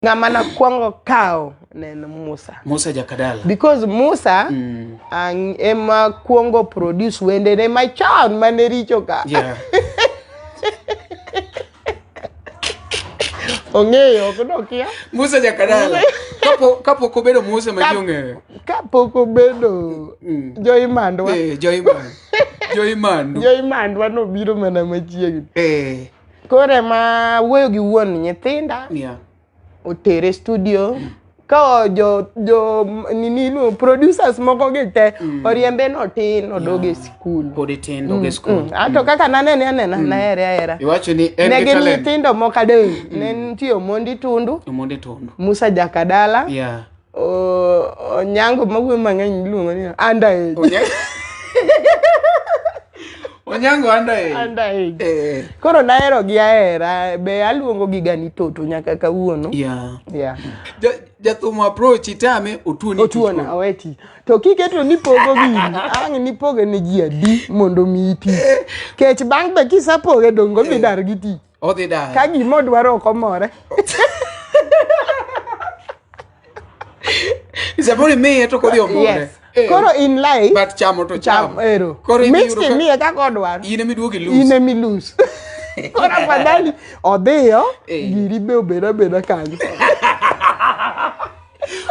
Ng'ama nakwongo kawo ne en Musa. Musa Jakadala. Because Musa ema kwongo produce wendene machon mane richo ka. Ong'eyo, ok nokia. Musa Jakadala. Kapok obedo Musa ma ji ong'eyo. Kapok obedo Joy Mandwa. Eh, Joy Mandu. Joy Mandu. Joy Mandwa nobiro mana machiegni. Koro ema wuoyo gi wuon nyithinda. Otere studio. Ka jo jo nini iluongo producers moko gi te oriembe notin odog e sikul. Pod itin dog e skul. Ato kaka nanene anena nahere ahera. Iwacho ni en Ne gi gin talent. nyithindo moko adek. Ne nitie Omondi Tundu, Omondi Tundu. Musa Jakadala, Onyango mawuoyo mang'eny iluongo ni underage. Onyango underage. Underage. Koro nahero gi ahera, be aluongo gi ga ni Toto nyaka kawuono. Jathum approach itame otuoni. Otuona, owe tich. To kiketo ni pogo gini, ang' nipoge ne ji adi mondo omiyi tich. Kech bang' be kisepoge donge odhi dar gi tich. Odhi dar. Ka gima odwaro ok omore. Samoro imiye to ok odhi omore. Yes. Koro in life, But chamo to cham, chamo. ero. Koro Mich ibiro ka- kimiye kaka odwaro. In ema iduogo ilus. In ema ilus. Koro afadhali odhiyo, giri be obed abeda kanyo.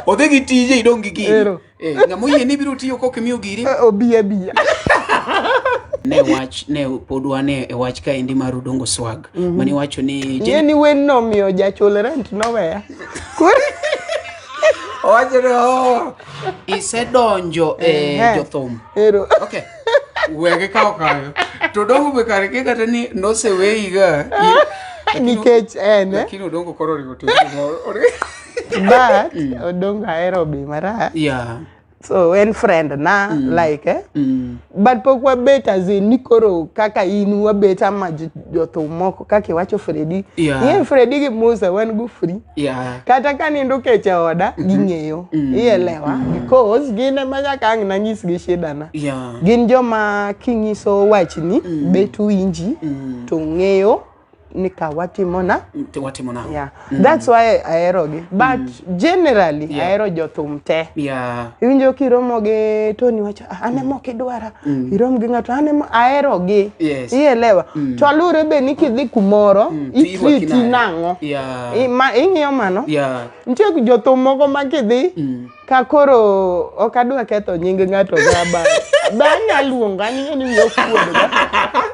Odhi gi tije idong' gi giri. Ero. Ng'ama oyie ni biro tiyo kok imiyo giri. Obi abiya. Ne wach, ne pod wane e wach kaendi mar Odongo Swag. Mane iwacho ni Ing'e ni wen nomiyo jachul rent noweya. Koro Owacho ni, oh, isedonjo e jothum. Ero. Okay. Wege kawo kayo. To Odongo be kare kia kata ni noseweyi ga. Nikech en, eh? Lakini Odongo koro oringo timo gimoro. But Odongo ahero be marach. So en friend na like But pok wabet as in ni koro kaka in wabet ama jothum moko kaka iwacho Freddy. Ing'e Freddy gi Musa wan go free. Kata ka nindo kech e oda, ging'eyo. Ielewa? Because gin ema nyaka ang' nanyisgi shida na. Gin joma kinyiso wachni, bet winji, to ng'eyo ni ka watimo na. Watimo na. That's why aherogi. But generally, ahero jothum te. Iwinjo kiromo gi Tony wacho, an ema ok idwara. Irom gi ng'ato, an ema aherogi. Ielewa. To luwore be ni kidhi kumoro, To irwaki itriti nade? nang'o? Ing'iyo mano? Nitie jothum moko ma kidhi, ka koro ok adwa ketho nying ng'ato ga ba. Be anya luongo, ang'eyo ni wiya ok kuod ga.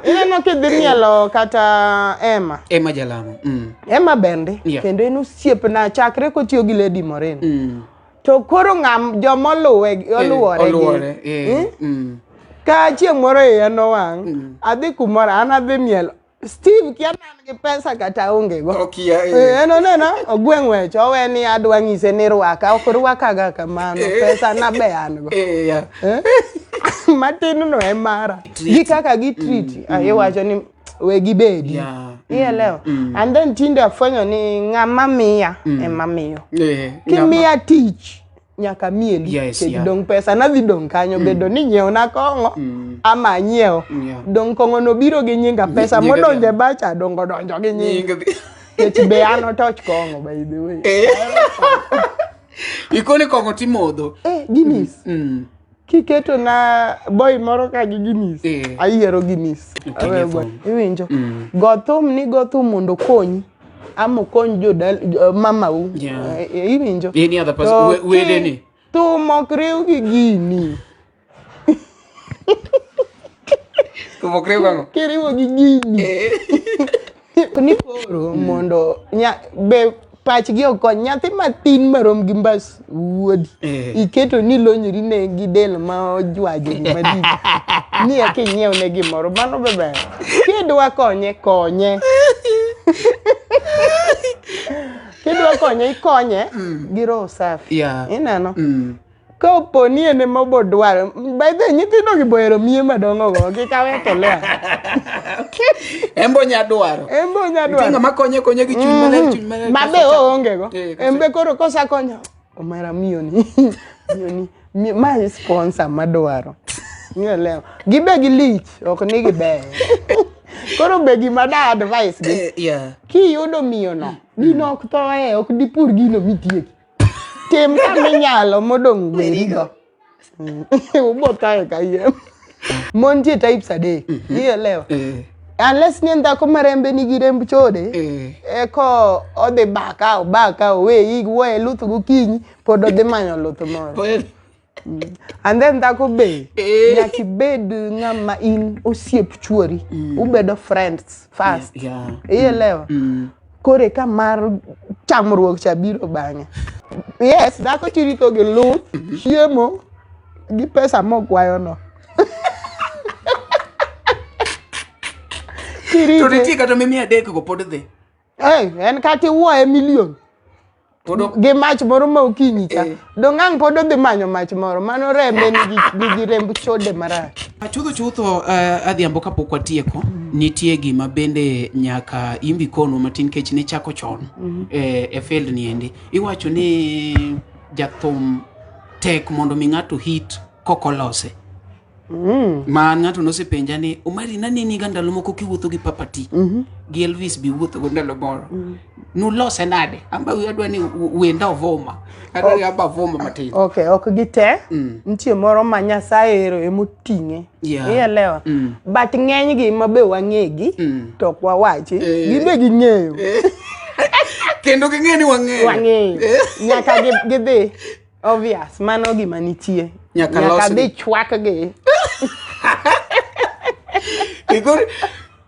Ineno kidhi mielo kata Emma. Emma Jalamo. Emma bende, kendo en osiepna chakre kotiyo gi Lady Morin. To koro ng'am joma oluwe, oluwore gi. Oluwore, Ka chieng' moro iya nowang', adhi kumoro, an adhi mielo. Steve kia na an gi pesa kata aonge go. Okia, eh. En oneno, ogweng' wech, owe ni adwa nyise ni rwaka, ok rwaka ga kamano, pesa na be an go. Matin no e mara. Gi kaka gi treat, iwacho ni we gibedi. Ielewa? And then tinde afwenyo ni ng'ama miya ema miyo. Kimiya tich, nyaka mieli. Kech dong' pesa nadhi dong' kanyo, bedo ni nyiewna kong'o, ama anyiewo. Dong' kong'o no biro gi nyinga, pesa modonjo e bacha dong' odonjo gi nyinga. Kech be an otoch kong'o by the way. Ikoni kong'o timodho. Guinness. Kiketo na boy moro ka gi Guinness, ayiero Guinness. Oting'e Aweyo boy. thum. Iwinjo? Go thum ni go thum mondo okonyi. Ama okony mamau. Iwinjo? Any other person, To wedeni. Thum ok riw gi gini. Thum ok riw gang'o? Kiriwo gi gini. Ni koro mondo be pachgi okony. Nyathi matin marom gi mbas wuodi. Iketo ni lonyri ne gi del ma ojwajo gi malich. Ni eka inyiew ne gimoro. Mano be ber. Kidwa konye, konye. Kidwa konye, ikonye gi roho safi. Ineno? Kopo ni en ema obo dwaro. By the way, nyithindo gi bohero miye madongo go, kik awe to lea. En bo nya dwaro. En bo nya Nitie dwaro. ng'ama konye konye gi chuny maler, chuny maler. Ma be oonge go. En be koro kosakonyo, omera miyo ni. Miyo ni. Ma e sponsor madwaro. Ielewa. Gibe gi lich, ok ni gibeyo. Koro be gima da advice gi. Kiyudo miyo no, Gino ok thoe, ok dipur gino mitieki. Tim kama inyalo modong' werigo. Ubo thae kayiem. Mon nitie types adek. Ielewa? Unless ni en dhako ma rembe nigi remb chode, eko odhi baka, obaka, oweyi, wuoye luth gokinyi, pod odhi manyo luth moro. And then dhako be, nyaka ibed ng'ama in osiep chuori. Ubedo friends first. Ielewa? Koro eka mar chamruok cha biro bang'e. Yes, dhako tirito gi luth, chiemo, gi pesa mokwayono. To nitie kata mimi adek go pod dhi. Hey, en kata iwuoye million. Gi mach moro ma okinyi cha. Dong' ang' pod odhi manyo mach moro. Mano rembe nigi remb chode marach. Chutho chutho adhiambo kapok watieko, nitie gima bende nyaka imbi konwa matin kech ne chako chon e field ni endi. Iwacho ni jathum tek mondo mi ng'ato hit kokolose. Ma ng'ato nosepenja ni Omari naneni ga ndalo moko kiwuotho gi Papa T gi Elvis bi wuotho go ndalo moro. Nulose nade? Amba adwa ni wenda ovuma. Adwa ni amba vuma matin. Okay, ok gite. Nitie moro ma Nyasaye ero emoting'e. Ielewa? But ng'enygi ma be wang'egi to ok wawachi. Gibe ging'eyo. Kendo ging'e ni wang'eyo. Wang'eyo. Nyaka gidhi. Obvious, mano gima nitie. Nyaka dhi chwakgi.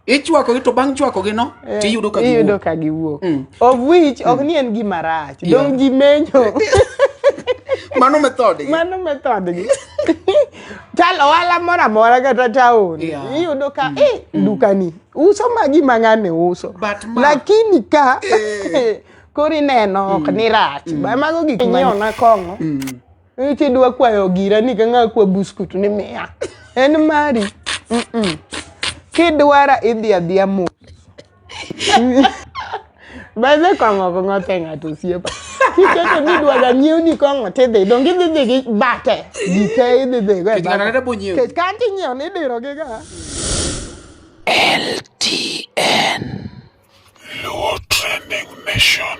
Ichwakogi to bang' chwakogi no, tiyudo ka giwuok. Iyudo ka giwuok. Of which, ok ni en gima rach. Dong' ji menyo. Mano method gi. Mano method gi. Chal ohala moro amora kata town. Iyudo ka, dukani, uso ma gima ng'ani uso. Lakini ka, koro ineno ok ni rach. Mago gik ma kong'o. Kidwa kwayo gira ni ka ng'a kwa buskut ni miya. En mari. Kidwara idhi adhiya mos. By the kong'o ok ng'othe ng'ato osiepa. Kiketo ni idwa ga nyiewni kong'o tidhi. Donge idhi dhi gi bate. Gite idhi dhi go e Kech ng'ato ang'ata bo nyiewo. Kech kanto inyiewo ni idiro gi ga. LTN. Luo Trending Nation.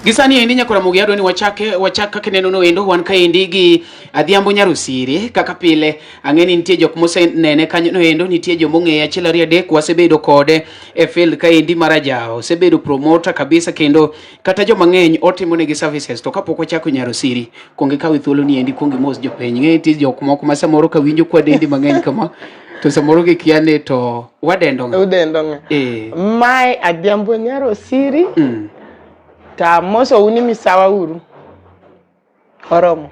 Gisani endi nyakora Ramogi adwa ni wachak kaka ineno no endo wan kaendi gi Adhiambo Nyarosiri kaka pile ang'e ni nitie jok mosenene kanyo no endo nitie jomong'eye achiel ariyo adek wasebedo kode e field kaendi mar Ajawa osebedo promoter kabisa kendo kata joma ng'eny otimo negi services to kapok wachako Nyarosiri kuong ikaw thuolo ni endi kuong imos jopiny ng'e nitie jok moko ma samoro ka winjo kwa dendi mang'eny kama to samoro gikia ni to wadendo ng'a. Udendo ng'a. Mae Adhiambo Nyarosiri. Ta mosou ni misawa uru. Oromo.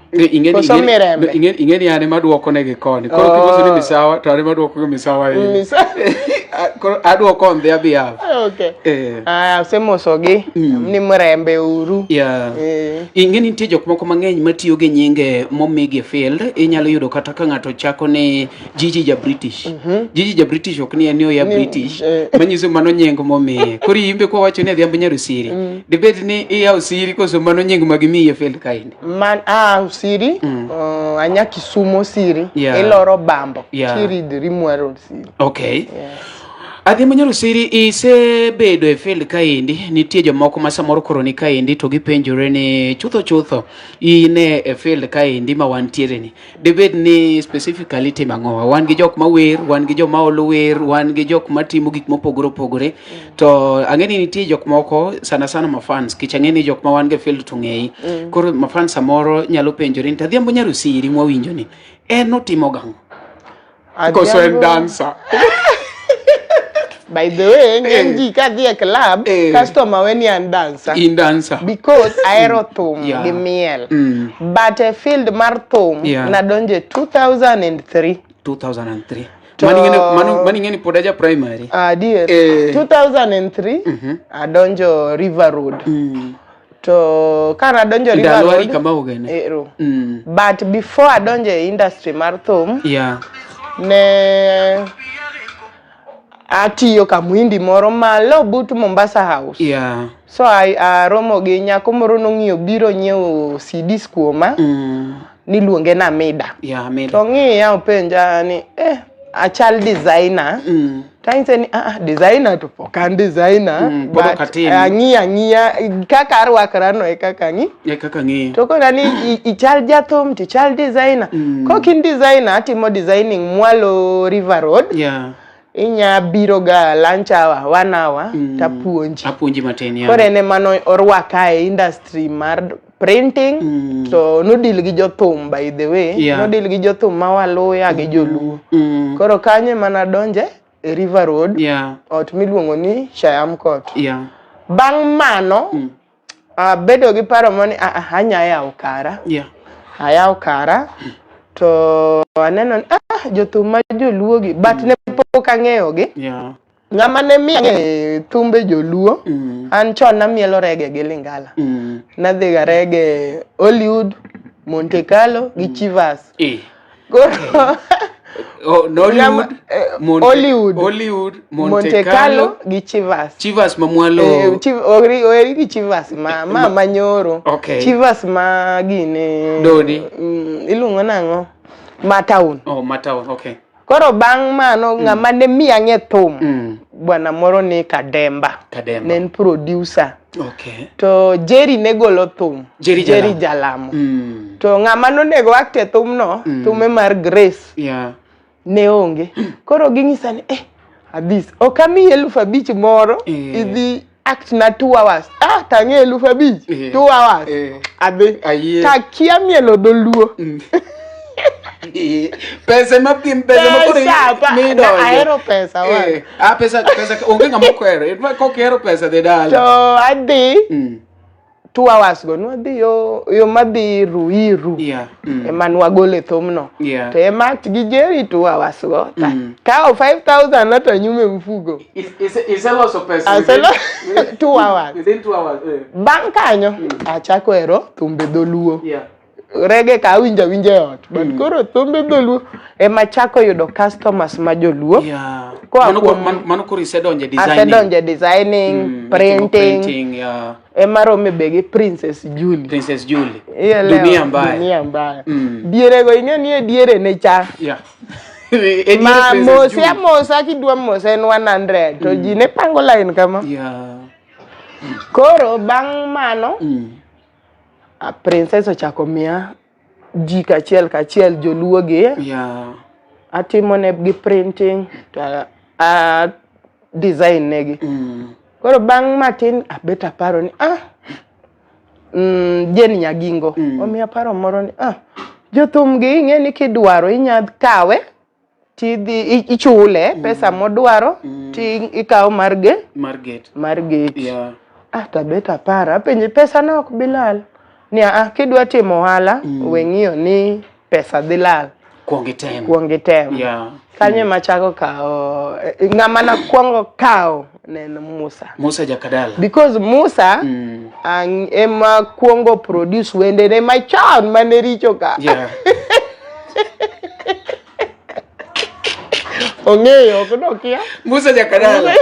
Koso mirembe. Ing'e ni an ema duoko negi koni. Koro kimoso ni misawa to an ema duoko gi misawa iri. Koro aduoko on their behalf. Okay. Asemosogi ni mirembe uru. Ing'e ni nitie jok moko mang'eny matiyo gi nyinge momigi e field. Inyalo yudo kata ka ng'ato chako ni Gigi ja British. Gigi ja British ok ni en ni oya British. Manyiso mano nying momiye. Koro imbe kwa wacho ni Adhiambo Nyarosiri. Dibed ni iya Osiri koso mano nying ma gimiyi e field kaendi. Man Osiri, anya Kisumu Osiri, iloro Bambo, tiridhri mwaro Osiri. Okay. Adhiambo Nyarosiri isebedo e field kaendi, nitie jomoko ma samoro koro ni kaendi to gipenjore ni chutho chutho in e field kaendi ma wantiere ni. Dibed ni specifically timo ang'owa? Wan gi jok ma wer, wan gi joma olo wer, wan gi jok matimo gik mopogore opogore. To ang'e ni nitie jok moko sana sana ma fans, kech ang'e ni jok ma wan go e field to ng'eyi. Koro ma fans samoro nyalo penjore ni to Adhiambo Nyarosiri mwawinjo ni en otimo gang'o? Koso en dancer. By the way, ng'eny ji kadhi e club, customer we ni an dancer. In dancer. Because ahero thum gi miel. But e field mar thum, nadonje 2003. 2003. Mano ing'e ni pod aja primary. Adier. 2003, adonjo River Road. To ka nadonjo River Ndalo Road, Arika Maugene. Ero. But before adonjo e industry mar thum, ne atiyo kamuhindi moro malo but Mombasa House. So aromo gi nyako moro nong'iyo biro nyiewo CDs kuoma. Niluonge na Amida. Amida. To ng'iya openja ni achal designer. Tanyise ni ah, designer to pok an designer Pod but ok atim. ang'i ang'iya kaka arwakra no e kaka ang'i. E kaka ng'iyo. To kona ni ichal jathum to ichal designer. Kok in designer atimo designing mwalo River Road. Inya biro ga lunch hour, 1 hour tapuonji. Apuonji matin Koro en ema norwaka e industry mar printing to nodil gi jothum by the way. Nodil gi jothum ma Waluya gi Joluo. Koro kanyo ema nadonje e River Road. Ot miluongo ni Shayam Court. Bang' mano abedo gi paro moni anya yawo kara. Ayawo kara to aneno ni jothum ma Joluo gi but ne pok ang'eyo gi. Ng'ama ne miya ng'e thumbe Joluo, an chon namielo reggae gi Lingala. Nadhi ga reggae Hollywood, Monte Carlo gi Chivas. Koro Oh, Nollywood, Hollywood, Hollywood, Monte Monte Carlo, Carlo gi Chivas. Chivas ma mwalo. Oweri gi Chivas ma manyoro. Okay. Chivas ma gine. Dodi. Iluongo nang'o? Ma town. Oh, ma town, okay. Koro bang' mano ng'ama ne miya ng'e thum bwana moro ni Kademba. Kademba. Ne en producer. Okay. To Jerry ne golo thum. Jerry Jerry Jalamo. Jalamo. To ng'ama nonego act e thumno, thume mar Grace. Ne onge. Koro ging'isa ni Adhis, ok amiyi 5,000 moro, idhi act na 2 hours. Tang'e 5,000, 2 hours. Adhi. Ayie. Takia mielo dholuo. Pesa ma pim pesa ma koro Pesa, midonjo. ahero pesa wa. Pesa, pesa onge ng'ama okwero. In fact, kok ihero pesa dhi dala. To adhi 2 hours go nwadhi yo madhi Ruiru. Ema nwagole thumno. To ema act gi Jerry 2 hours go. Kawo 5,000 na to anyume mfuko. Iseloso pesa. Aselo 2 hours. Within 2 hours. Bang' kanyo achako hero thumbe dholuo. Reggae ka awinjo awinja e ot. But koro thumbe dholuo ema chako yudo customers ma joluo. Koa kuom Mano koro isedonje designing. Asedonje designing, printing. Printing, Ema rome be gi Princess Julie. Princess Julie. Ielewa, Dunia mbaya. Dunia mbaya. Diere go ing'e ni e diere ne cha. E diere Ma Princess mose Julie. amosa kidwa mose en 100 to ji ne pango line kama. Koro bang' mano, Princess ochako miya ji kachiel kachiel joluo gi. Atimo ne gi printing to a design negi. Koro bang' matin abet aparo ni Jane Nyagingo omiya paro moro ni jothum gi ing'e ni kidwaro inya kawe tidhi ichule pesa modwaro ti ikawo mar ge Mar gate. Mar gate. Tabet aparo apenje pesa na ok bi lal. Ni kidwa timo ohala we ng'iyo ni pesa dhi lal. Kuong item. Kuong item. Kanyo ema achako kawo, ng'ama nakuongo kawo ne en Musa. Musa Jakadala. Because Musa ema kuongo produce wendene machon mane richo ka. Ong'eyo, ok nokia. Musa Jakadala.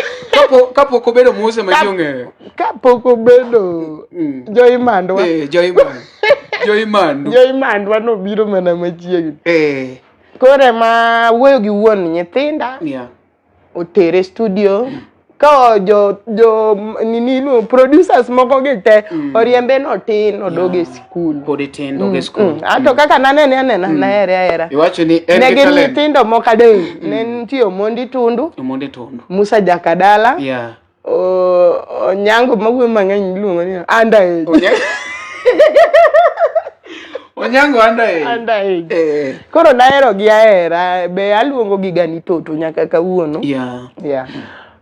Kapok obedo Musa ma ji ong'eyo. Kapok obedo Joy Mandwa. Joy Mandu. Joy Mandu. Joy Mandwa nobiro mana machiegni. Koro ema wuoyo gi wuon nyithinda. Otere studio. Ka jo nini iluongo producers moko gi te oriembe notin odog e sikul. Pod itin dog e sikul. Ato kaka nanene anena nahere ahera. Iwacho ni en Ne gi gin talent. nyithindo moko adek. Ne nitie Omondi Tundu. Omondi Tundu. Musa Jakadala. Onyango mawuoyo mang'eny iluongo ni underage. Onyango underage. Underage. Koro nahero gi ahera, be aluongo gi ga ni Toto nyaka kawuono.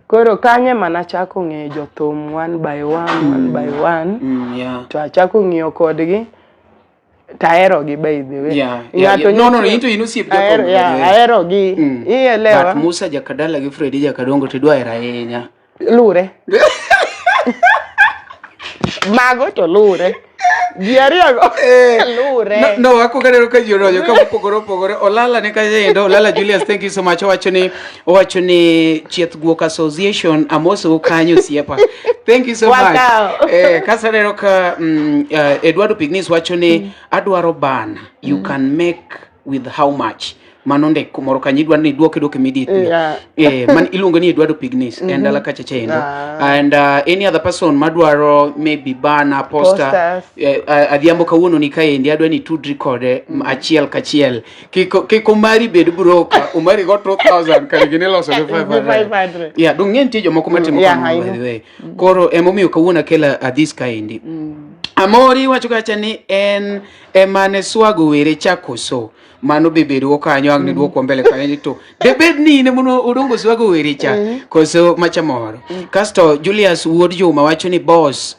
Koro kanyo ema nachako ng'eyo jothum one by one, one by one. To achako ng'iyo kodgi. Tahero gi by the way. Ng'ato No, no, nyiso into in osiep jothum, Ahero, by the yeah, way. ahero gi. Ielewa? But Musa Jakadala gi Freddy Jakadongo to idwa hero ahinya. Lure. Mago to lure. Ji ariyo go. Lure. No, no, ako kaneno ka ji odonjo ka mopogore opogore. Olala ni kayendo, Olala Julius, thank you so much. Owacho ni Chieth Guok Association, amosou kanyo osiepa. Thank you so much. Wakao. Kasto aneno ka, Eduardo Pignis wacho ni adwaro ban. You can make with how much? Mano ndik kumoro kanyo idwa ni idwoke dwoke immediately. Man iluongo ni Eduardo Pignis en dala kacha chendo. And any other person madwaro maybe banner, poster, Posters. Adhiambo kawuono ni kaendi adwa ni tudri kode achiel kachiel. Kik Omari bed broker, Omari go 2000 kare gini loso gi 500. 500. Yeah, dong ng'e nitie jomoko matimo Yeah, kamano I by know. the way. Koro emomiyo kawuono akelo Adhis kaendi. Amori wacho kacha ni en emane swago were cha koso. Mano be bedo kanyo ang' ne duokwa mbele kanyo ni to debed ni in emono Odongo swago were cha koso macha moro. Kasto Julius Wuod Juma wacho ni boss,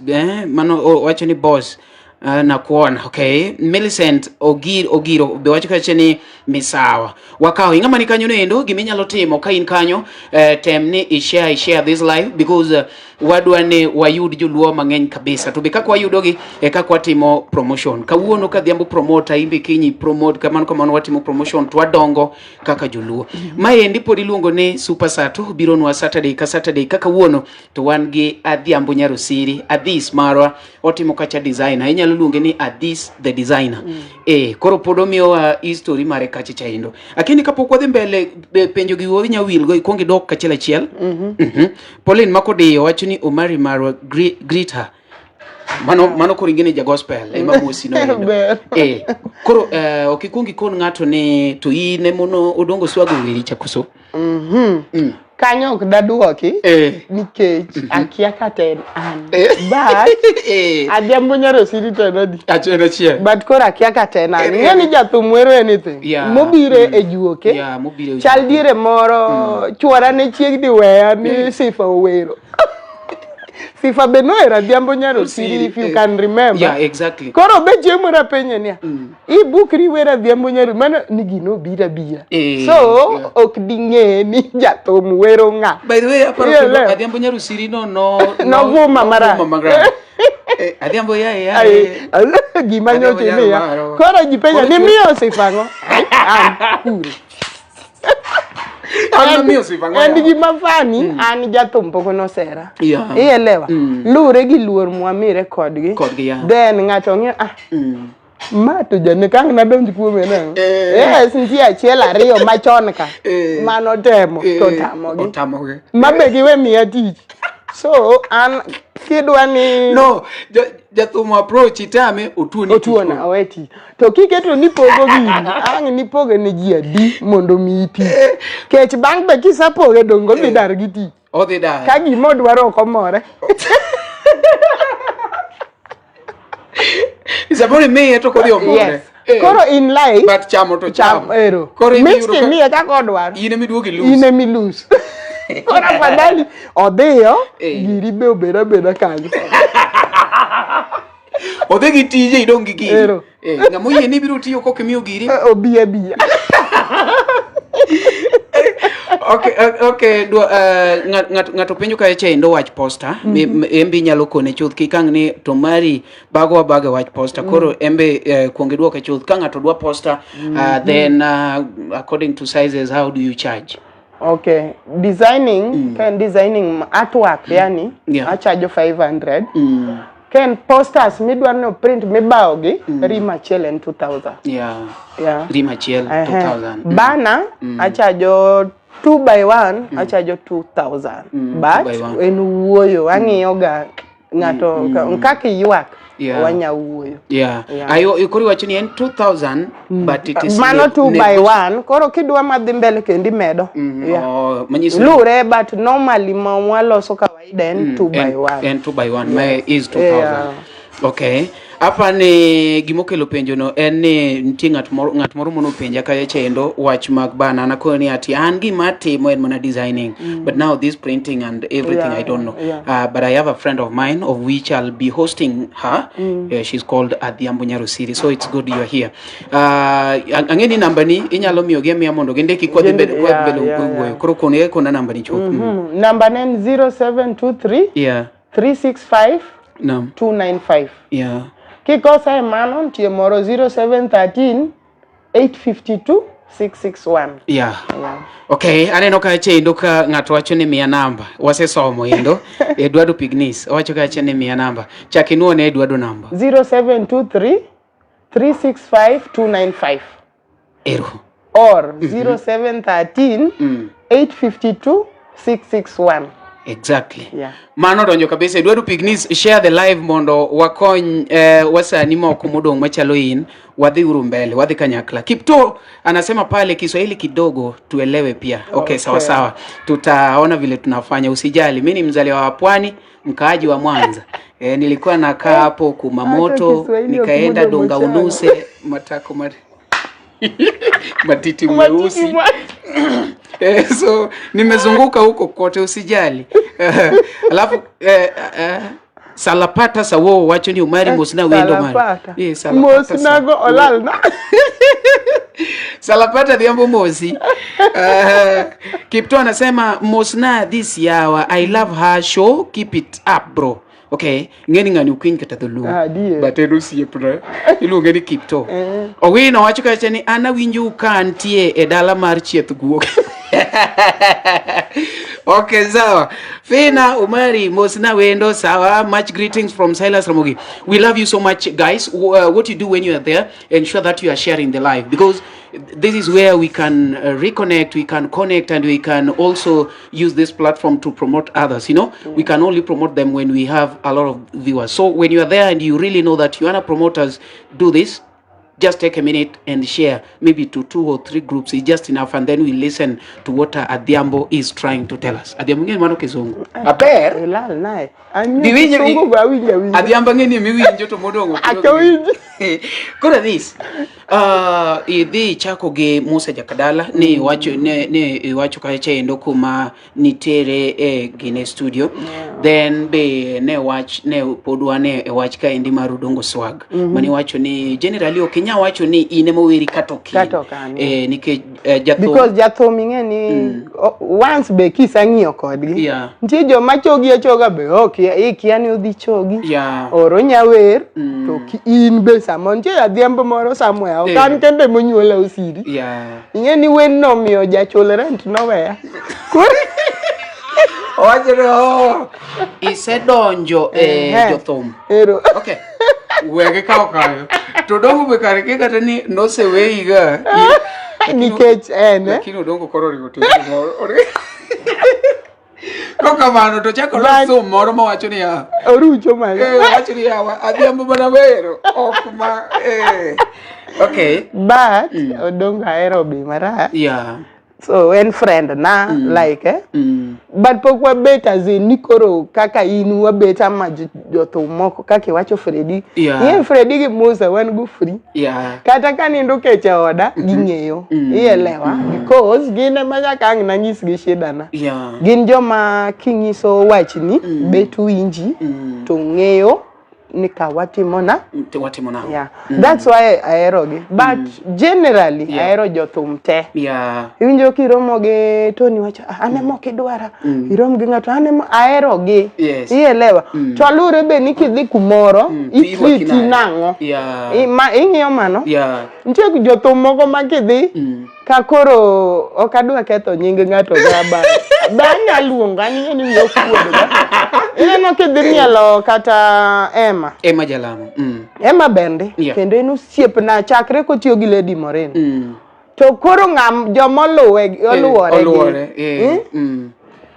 mano wacho ni boss nakuona. Okay, Millicent Ogiro be wacho kacha ni misawa. Wakawo ing'ama ni kanyo noendo giminyalo timo ka in kanyo, tem ni i share this live because wadwa ni wayud joluo mang'eny kabisa to be kaka wayudogi e kaka watimo promotion kawuono ka Adhiambo promote imbe kinyi promote kamano kamano watimo promotion to wadongo kaka joluo. Maendi pod iluongo ni Super Sato bironwa Saturday ka Saturday. Kaka kawuono to wan gi Adhiambo Nyarosiri Adhis marwa otimo kacha designer, inyalo luonge ni Adhis the designer. Koro pod omiyowa history mare kacha chaindo lakini kapok wadhi mbele penjo gi wuowi nyawilgo ikuong idok kachiel achiel. Pauline Makodiyo wacho ni Omari marwa greet her. Mano koro ingene ja gospel ema mosi no endo. Ber. Koro ok ikuong ikon ng'ato ni to in emono Odongo Swago weri cha koso? Kanyo ok daduoki nikech akia kata en an. But Adhiambo Nyarosiri to en adi. Achiel achiel. But koro akia kata en an. Ing'e ni jathum wero anything. Mobire e juoke. Yeah, mobiro e Chal juoke. diere moro chuora ne chiegni weya ni Sifa owero. Sifa be nohero Adhiambo Nyarosiri if you can remember. Yeah, exactly. Koro be chieng' moro apenje niya, ibukri wer Adhiambo Nyarosiri, mano ni gino obiro abira. So ok ding'e ni jathum wero ng'a. By the way, aparo Yeah, kendo leo. Adhiambo Nyarosiri no Novuma marach. novuma marach. Adhiambo ya ya. Ai, gima Adhiambo nyocha imiya. Nyaromaro. Koro ji penjo Koro ni miyo Sifa ang'o? An kure. An namiyo Sifa ang'o And yawa? gima funny, an jathum pok nosera. Ielewa? Luwre gi luor mwamire kodgi. Kodgi, yeah. Then ng'ato ng'iyo, ah, ma to janek ang' nadonj kuome nang'o? Yes, nitie achiel ariyo machon ka. Manotemo to otamogi. Otamogi. Ma be giwe miya tich. So an kidwa ni No, jathum approach itame otuoni. Otuona owe tich. To kiketo ni pogo gini, ang' nipoge ne ji adi mondo miyi tich. Kech bang' be kisepoge donge odhi dar gi tich. Odhi dar. Ka gima odwaro ok omore. Samoro imiye to ok odhi omore. Yes. Koro in life, But chamo to cham chamo. ero. Koro Mich ibiro ka- kimiye kaka odwaro. In ema iduogo ilose. In ema ilose. Koro afadhali odhiyo, giri be obed abeda kanyo. Odhi gi tije idong' gi giri. Ero. Ng'ama oyie ni ibiro tiyo kok imiyo giri. Obi abiya. Okay, dwa, ng'ato penjo kae chendo wach posta. Embe inyalo kone chuth kik ang' ni to mari bago abaga wach posta. Koro embe kuong idwoke chuth. Ka ng'ato dwa posta, then according to sizes, how do you charge? Okay, designing, ka en designing artwork, yani, achajo 500. Ka en posters midwaro ni print mibawo gi, rim achiel en 2000. Rim achiel 2000. Banner achajo 2 by 1, achajo 2000. But 2 by 1. en wuoyo, ang'iyo ga ng'ato kaka iywak, wanya wuoyo. Ayo koro iwacho ni en 2000, but it is Mano 2 by 1, koro kidwa madhi mbele kendo imedo. Oh, manyiso ni Lure, but normally ma waloso kawaida en 2 by 1. En 2 by 1, ma is 2000. Okay. Apa ni gimokelo penjo no en ni nitie ng'at moro monopenja kacha chendo wach mag bana nakono ni ati an gima atimo en mana designing, but now this printing and everything I don't know. But I have a friend of mine of which I'll be hosting her. She's called Adhiambo Nyarosiri, so it's good you're here. Ang'e ni namba ni inyalo miyo gi amiya mondo gindiki kwa dhi bedo kwa bedo wuoyo. Koro kone kona namba ni chuth. Namba ne en 0723 365 295. Kikosa e mano nitie moro 0713 852 661. Okay, aneno ka chendo ka ng'ato wacho ni miya namba. Wasesomo endo. Eduardo Pignis owacho ka ni miya namba. Chak inuone Eduardo namba. 0723 365 295. Ero. Or 0713 852 661. Exactly. Yeah. Mano donjo kabisa. Idwaro pignis share the live mondo wakony wasanii moko modong' machalo in wadhi uru mbele, wadhi kanyakla. Kipto anasema pale Kiswahili kidogo tuelewe pia. Okay, sawa sawa. Tutaona vile tunafanya, usijali. Mimi ni mzaliwa wa Pwani, mkaaji wa Mwanza. Nilikuwa nakaa hapo Kumamoto, Hata Kiswahili nikaenda wakumoja Donga mochana. Unuse, matako matiti mweusi. So nimezunguka huko kote, usijali. Alafu salapata sawo wacho ni umari mosna wendo mari. Salapata. Salapata Mosnago olal na. Salapata dhiambo mosi. Kipto anasema mosna this yawa I love her show, keep it up bro. Okay, ngeni ngani ukwiny kata dholuo. Ah, adier. But en osiepna. Iluonge ni Kipto. Owino wacho kacha ni an awinjou ka antie e dala mar chieth guok. Okay, sawa. Fina Umari Mosna Wendo, sawa. Much greetings from Silas Ramogi. We love you so much, guys. What you do when you are there, ensure that you are sharing the live, because this is where we can reconnect, we can connect, and we can also use this platform to promote others. You know, we can only promote them when we have a lot of viewers. So when you are there and you really know that you want to promote us, do this. Just take a minute and share maybe to 2 or 3 groups. It's just enough, and then we listen to what Adhiambo is trying to tell us. Adhiambo ng'e mano kizungu. Aber. Ilal naye. Ang'eyo Diwinjo kisungu go awinjo awinja. Adhiambo ng'e ni miwinjo to modong' ok Aka winj. Koro this, idhi chako gi Musa Jakadala ni iwacho ne iwacho kacha endo kuma nitiere e gine studio. Then be ne wach ne pod wane e wach kaendi mar Odongo Swag. Mane iwacho ni generally ok inyal wacho ni in ema oweri kata ok in. Kata ok an, Nikech jathum Because jathum ing'e ni once be kisang'iyo kodgi. Nitie joma chogi achoga be ok ikia ni odhi chogi. Or onya wer to in be samoro nitie adhiambo moro somewhere ok an kende monyuola Osiri. Ing'e ni wen nomiyo jachul rent noweya. Owacho ni, oh, isedonjo e jothum. Ero. Okay. Wege kawo kayo. To Odongo be kare kia kata ni noseweyi ga. Nikech en, eh? Lakini Odongo koro oriwo tich moro. Kokamano to chako los thum moro mawacho niya. Orucho mano. Owacho niya, adhiambo mana wero. Ok ma, Okay. But Odongo ahero be marach. So en friend na like But pok wabet as in ni koro kaka in wabet ama jothum moko kaka iwacho Freddy. Ing'e Freddy gi Musa wan go free. Kata ka nindo kech e oda, ging'eyo. Ielewa? Because gin ema nyaka ang' nanyisgi shida na. Gin joma king'iso wachni, bet winji, to ng'eyo ni ka watimo na. To watimo na. Yeah. That's why aherogi. But generally, ahero jothum te. Iwinjo kiromo gi Tony wacho, an ema ok idwara. Irom gi ng'ato, an ema aherogi. Ielewa. To aluwore be ni kidhi kumoro, Irwaki itreati nade? nang'o? Ing'iyo mano? Nitie jothum moko ma kidhi, ka koro ok adwa ketho nying ng'ato ga ba. Be anya luongo, an ing'e ni wiya ok kuod ga. Ineno kidhi mielo kata Emma. Emma Jalamo. Emma bende, kendo en osiepna chakre kotiyo gi Lady Morin. To koro ng'am joma oluwore gi. Oluwore,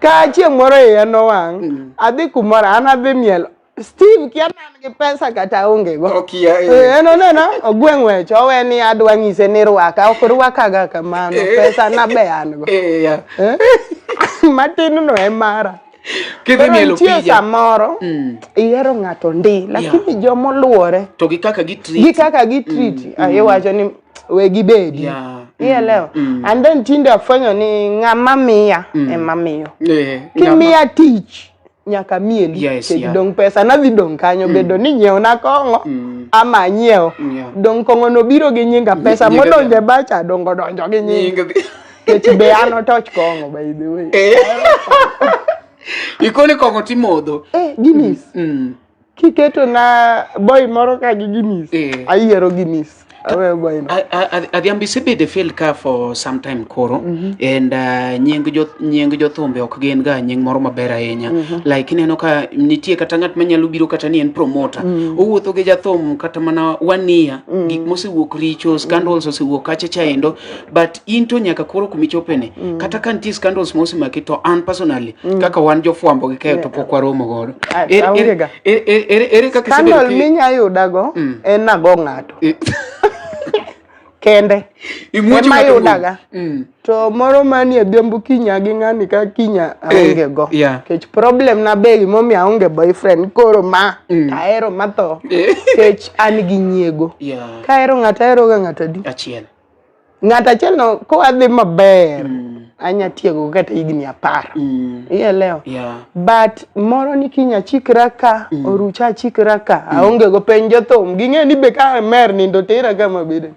Ka chieng' moro iya nowang', adhi kumoro, an adhi mielo. Steve kia na an gi pesa kata aonge go. Okia, En oneno, ogweng' wecho, owe ni adwa nyise ni rwaka, ok rwaka ga kamano, pesa na be an go. Matin no e mara. Kidhi Koro mielo nitie pija. samoro, ihero ng'ato ndi, lakini joma oluwore, To gi kaka gi treat. Gi kaka gi treat, iwacho ni we gibedi. Ielewa? And then tinde afwenyo ni ng'ama miya ema miyo. Kimiya tich, nyaka mieli. Kech dong' pesa nadhi dong' kanyo, bedo ni nyiewna kong'o, ama anyiewo. Dong' kong'o no biro gi nyinga, pesa Nyinga modonjo dhi. e bacha dongo donjo gi nyinga. Nyinga dhi. Kech be an otoch kong'o, by the way. Ikoni kong'o timodho. Guinness. Kiketo na boy moro ka gi Guinness, ayiero Guinness. Aweyo boy no. Adhiambo isebedo e field ka for some time koro and nying jothumbe ok gin ga nying moro maber ahinya. Like ineno ka nitie kata ng'at manyalo biro kata ni en promoter. Owuotho gi jathum kata mana one year, gik mosewuok richo, scandals osewuok kacha chaendo, but in to nyaka koro kumichopeni. Kata ka nitie scandals mosemaki to an personally kaka wan jofwambo gi keyo to pok waromo godo. Ah, aonge ga. Ere kaka isebedo Scandal minya yudago en nago ng'ato kende. Imuocho Ema ng'ato yudaga. To moro manie Adhiambo kinya gi ng'ani ka kinya aonge go. Kech problem na be gimomiyo aonge boyfriend koro ma ahero matho. Kech an gi nyiego. Kahero ng'ato ahero ga ng'ato adi? Achiel. Ng'ato achiel no kowadhi maber anya tiego kata higni 10. Ielewa? But moro ni kinya chikra ka, orucha achikra ka, aonge go penj jothum. Ging'e ni be ka amer nindo tera kama bede.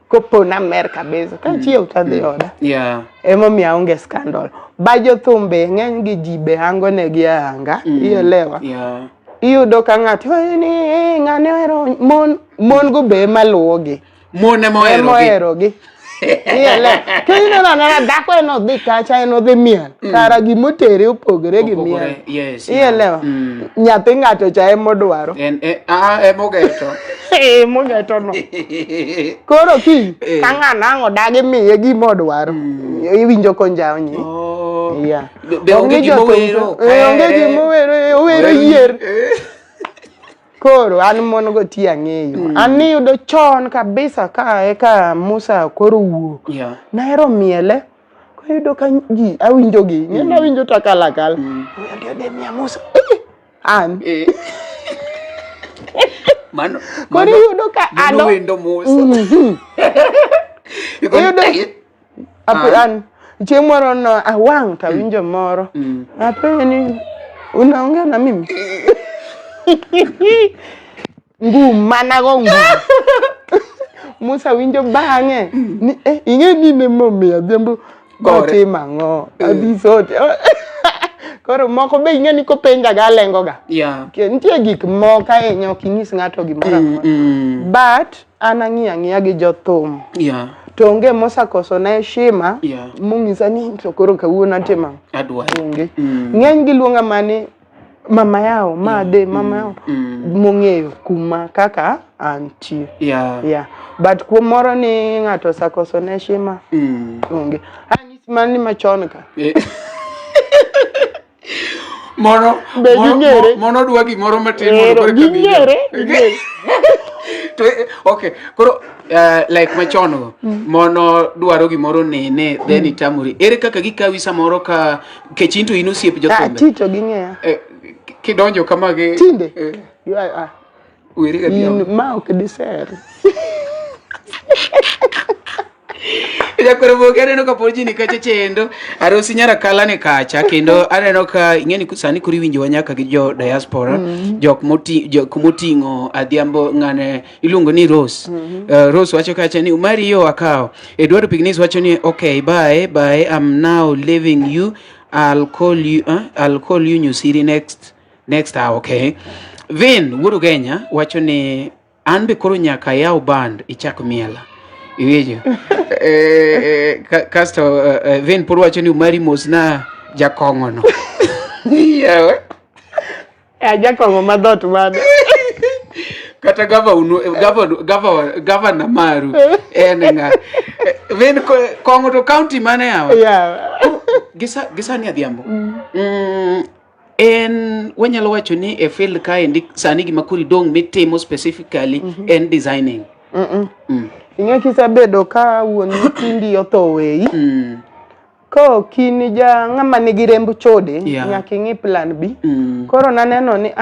Kopo na mer kabisa. Ka chiew to adhi oda. Emomiyo aonge scandal. Ba jothum be ng'eny gi ji be hango negi ahanga. Ielewa? Iyudo ka ng'ato "Eh, ni eh, ng'ane ohero mon mon go be ema luwogi. Mon ema oherogi. Ema oherogi. Ielewa? To ineno anena dhako en odhi kacha en odhi miel. Kara gimotere opogore gi miel. Opogore, yes, yeah. Ielewa? Nyathi ng'ato cha ema odwaro. En ema ogeto. Ema ogeto no. Koro kiny ka ng'ano ang' odagi miye gima odwaro, iwinjo konjawo nyi. Oh. Yeah. Be onge Onge gima jothum owero, to- onge kaere. gima owero, owero Owero yier. Koro an mon go ti ang'eyo. An niyudo chon kabisa ka eka Musa koro wuok. Nahero miele. Koro iyudo ka ji awinjo gi. Ng'e nawinjo to akalo akala. Oyo ndio miya Musa. An. Mano. Koro iyudo ka Mano ano. wendo Musa. Iyudo an chieng' moro no awang' to awinjo moro. Apenje ni unaongea na mimi? Ngum mana go ngum. Musa winjo bang'e ni ing'e ni ne momiyo Adhiambo Gore. otimo ang'o? Adhi sote. Koro moko be ing'e ni kopenja ga alengo ga. Nitie gik moko ahinya ok inyis ng'ato gimoro amora. But an ang'iyo ang'iya gi jothum. To onge mosakoso na heshima mong'isa ni to koro kawuono atimo ang'o. Adwa. Onge. Ng'eny giluonga mani mama yao, ma de mama yao mong'eyo kuma kaka antie. But kuom moro ni ng'ato osakoso ne heshima onge. Anyisi mana ni machon ka. Moro Be ging'ere? moro dwa gimoro matin mondo Ero, koro eka winjo. ging'ere, ging'ere. To, okay, koro like machon go, mono dwaro gimoro nene then itamori. Ere kaka gikawi samoro ka kech in to in osiep jothumbe? Tito ging'eya. Kidonjo kama gi Tinde? Weri ga In dhiambo. ma ok diser. Jakwero boke aneno ka pod ji ni kacha chendo. Arosi nyara kala ni kacha kendo aneno ka ing'eni sani koro iwinjowa nyaka gi jo diaspora. Jok moting'o Adhiambo ng'ane iluongo ni Rose. Rose wacho kacha ni Umari yo akawo. Eduardo Pignis wacho ni okay bye bye I'm now leaving you. I'll call you I'll call you Nyusiri next hour, okay. Vin wuod Ugenya wacho ni an be koro nyaka yaw band ichak miela. Iwinjo? Kasto Vin pod wacho ni Umari mosna jakong'o no. Yawa. Jakong'o ma dhoot mane? Kata gavana maru en ng'a? Vin kong'o to county mane yawa? Gisani Adhiambo. En wanyalo wacho ni e field kaendi sani gima koro idong' mitimo specifically en designing. Ing'e kisebedo ka wuon nyithindi otho weyi. Ka ok in ja ng'ama nigi remb chode, nyaka ing'i plan B. Koro naneno ni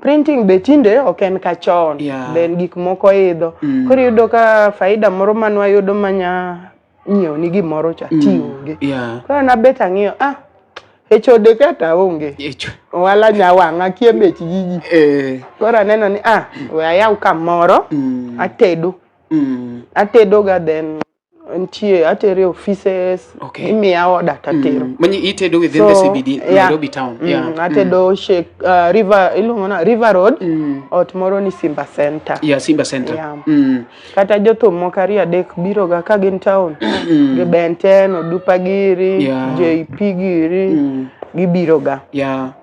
printing be tinde ok en ka chon. Then gik moko idho. Koro iyudo ka faida moro manwayudo manya nyiewo ni gimoro cha ti onge. Koro nabet ang'iyo e chode kata onge. Ohala nya wang' akia bech gigi. Koro aneno ni we ayaw kamoro atedo. Atedo ga then Nitie atero e offices. Okay. Imiya order tatero. Manyi itedo within the CBD yeah. Nairobi town. Yeah. Atedo Sheikh River iluongo na River Road. Ot moro ni Simba Center. Yeah, Simba Center. Yeah. Kata jothum moko ariyo adek biro ga ka gin town. Gi Benten, Odupa giri, JP giri, gibiro ga. Yeah.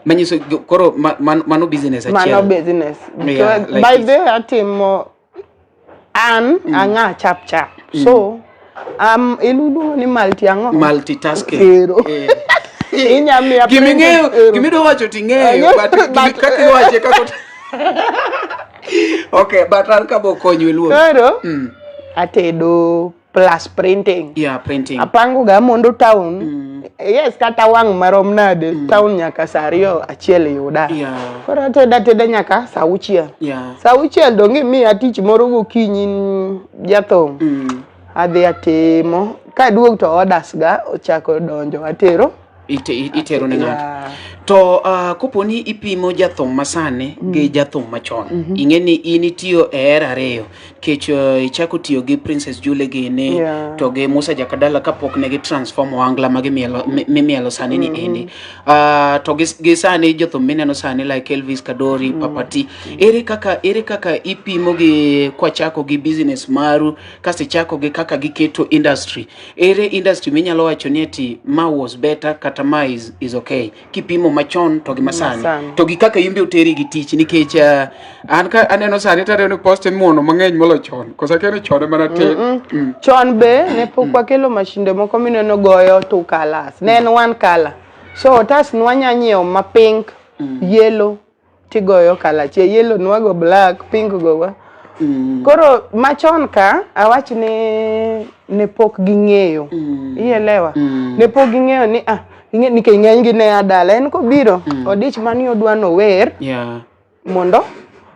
Manyiso koro mano business achiel. Mano business. Yeah, like by the way atimo an ang'a chap chap. So iluongo ni multi ang'o? Multitasking. Ero. Eh. Inya miya Giming'eyo, ero. gimidwa wacho ting'eyo, but kaka iwache kaka Okay, but an kabo konyo iluor. Koro atedo plus printing. Yeah, printing. Apango ga mondo town. Yes, kata wang' marom nade, town nyaka saa ariyo achiel yuda. Yeah. Koro atedo ateda nyaka saa auchiel. Yeah. Saa auchiel dong' imiya tich moro gokinyi jathum. Adhi atimo. Kaduogo to orders ga ochako donjo atero. Itero ne ng'ato. Yeah. To kopo ni ipimo jathum masani gi jathum machon, ing'e ni in itiyo e era ariyo, nikech ichako tiyo gi Princess Julie gini to gi Musa Jakadala kapok ne gi transform ohangla ma gimielo mimielo sani ni endi. To gi sani jothum mineno sani like Elvis Kadori, Papa T. Ere kaka ipimo gi kwachako gi business maru kasto ichako gi kaka giketo industry. Ere industry minyalo wacho ni ati ma was better kata ma is okay kipimo machon to gi masani to gi kaka imbe oteri gi tich nikech an ka aneno sani to aneno post mimuono mang'eny molo chon koso akia ni chon ema natin. Chon be ne pok wakelo mashinde moko mineno goyo two colors. Ne en one color. So otas nwanya nyiewo ma pink, yellow tigoyo color achiel. Yellow nwago black, pink gowa. Koro machon ka awach ni ne pok ging'eyo. Ielewa? Ne pok ging'eyo ni nikech ng'eny gi ne adala en kobiro odich mani odwa nower mondo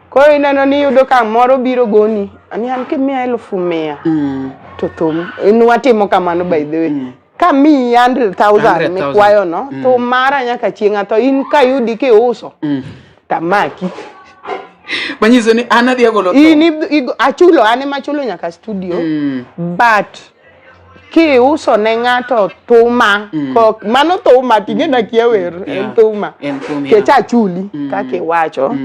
koro ineno ni iyudo ka moro biro goni ani an kimiya 1,100 to thum nwatimo kamano by the way. Kamiyi 100,000 mikwayo no thum mara nyaka chieng' atho in kayudi kiuso tamaki. Manyiso ni an adhi agolo thum. In achulo an ema achulo nyaka studio but kiuso ne ng'ato thuma mano thuma ting'e na kia wer en thuma kech achuli kaka iwacho.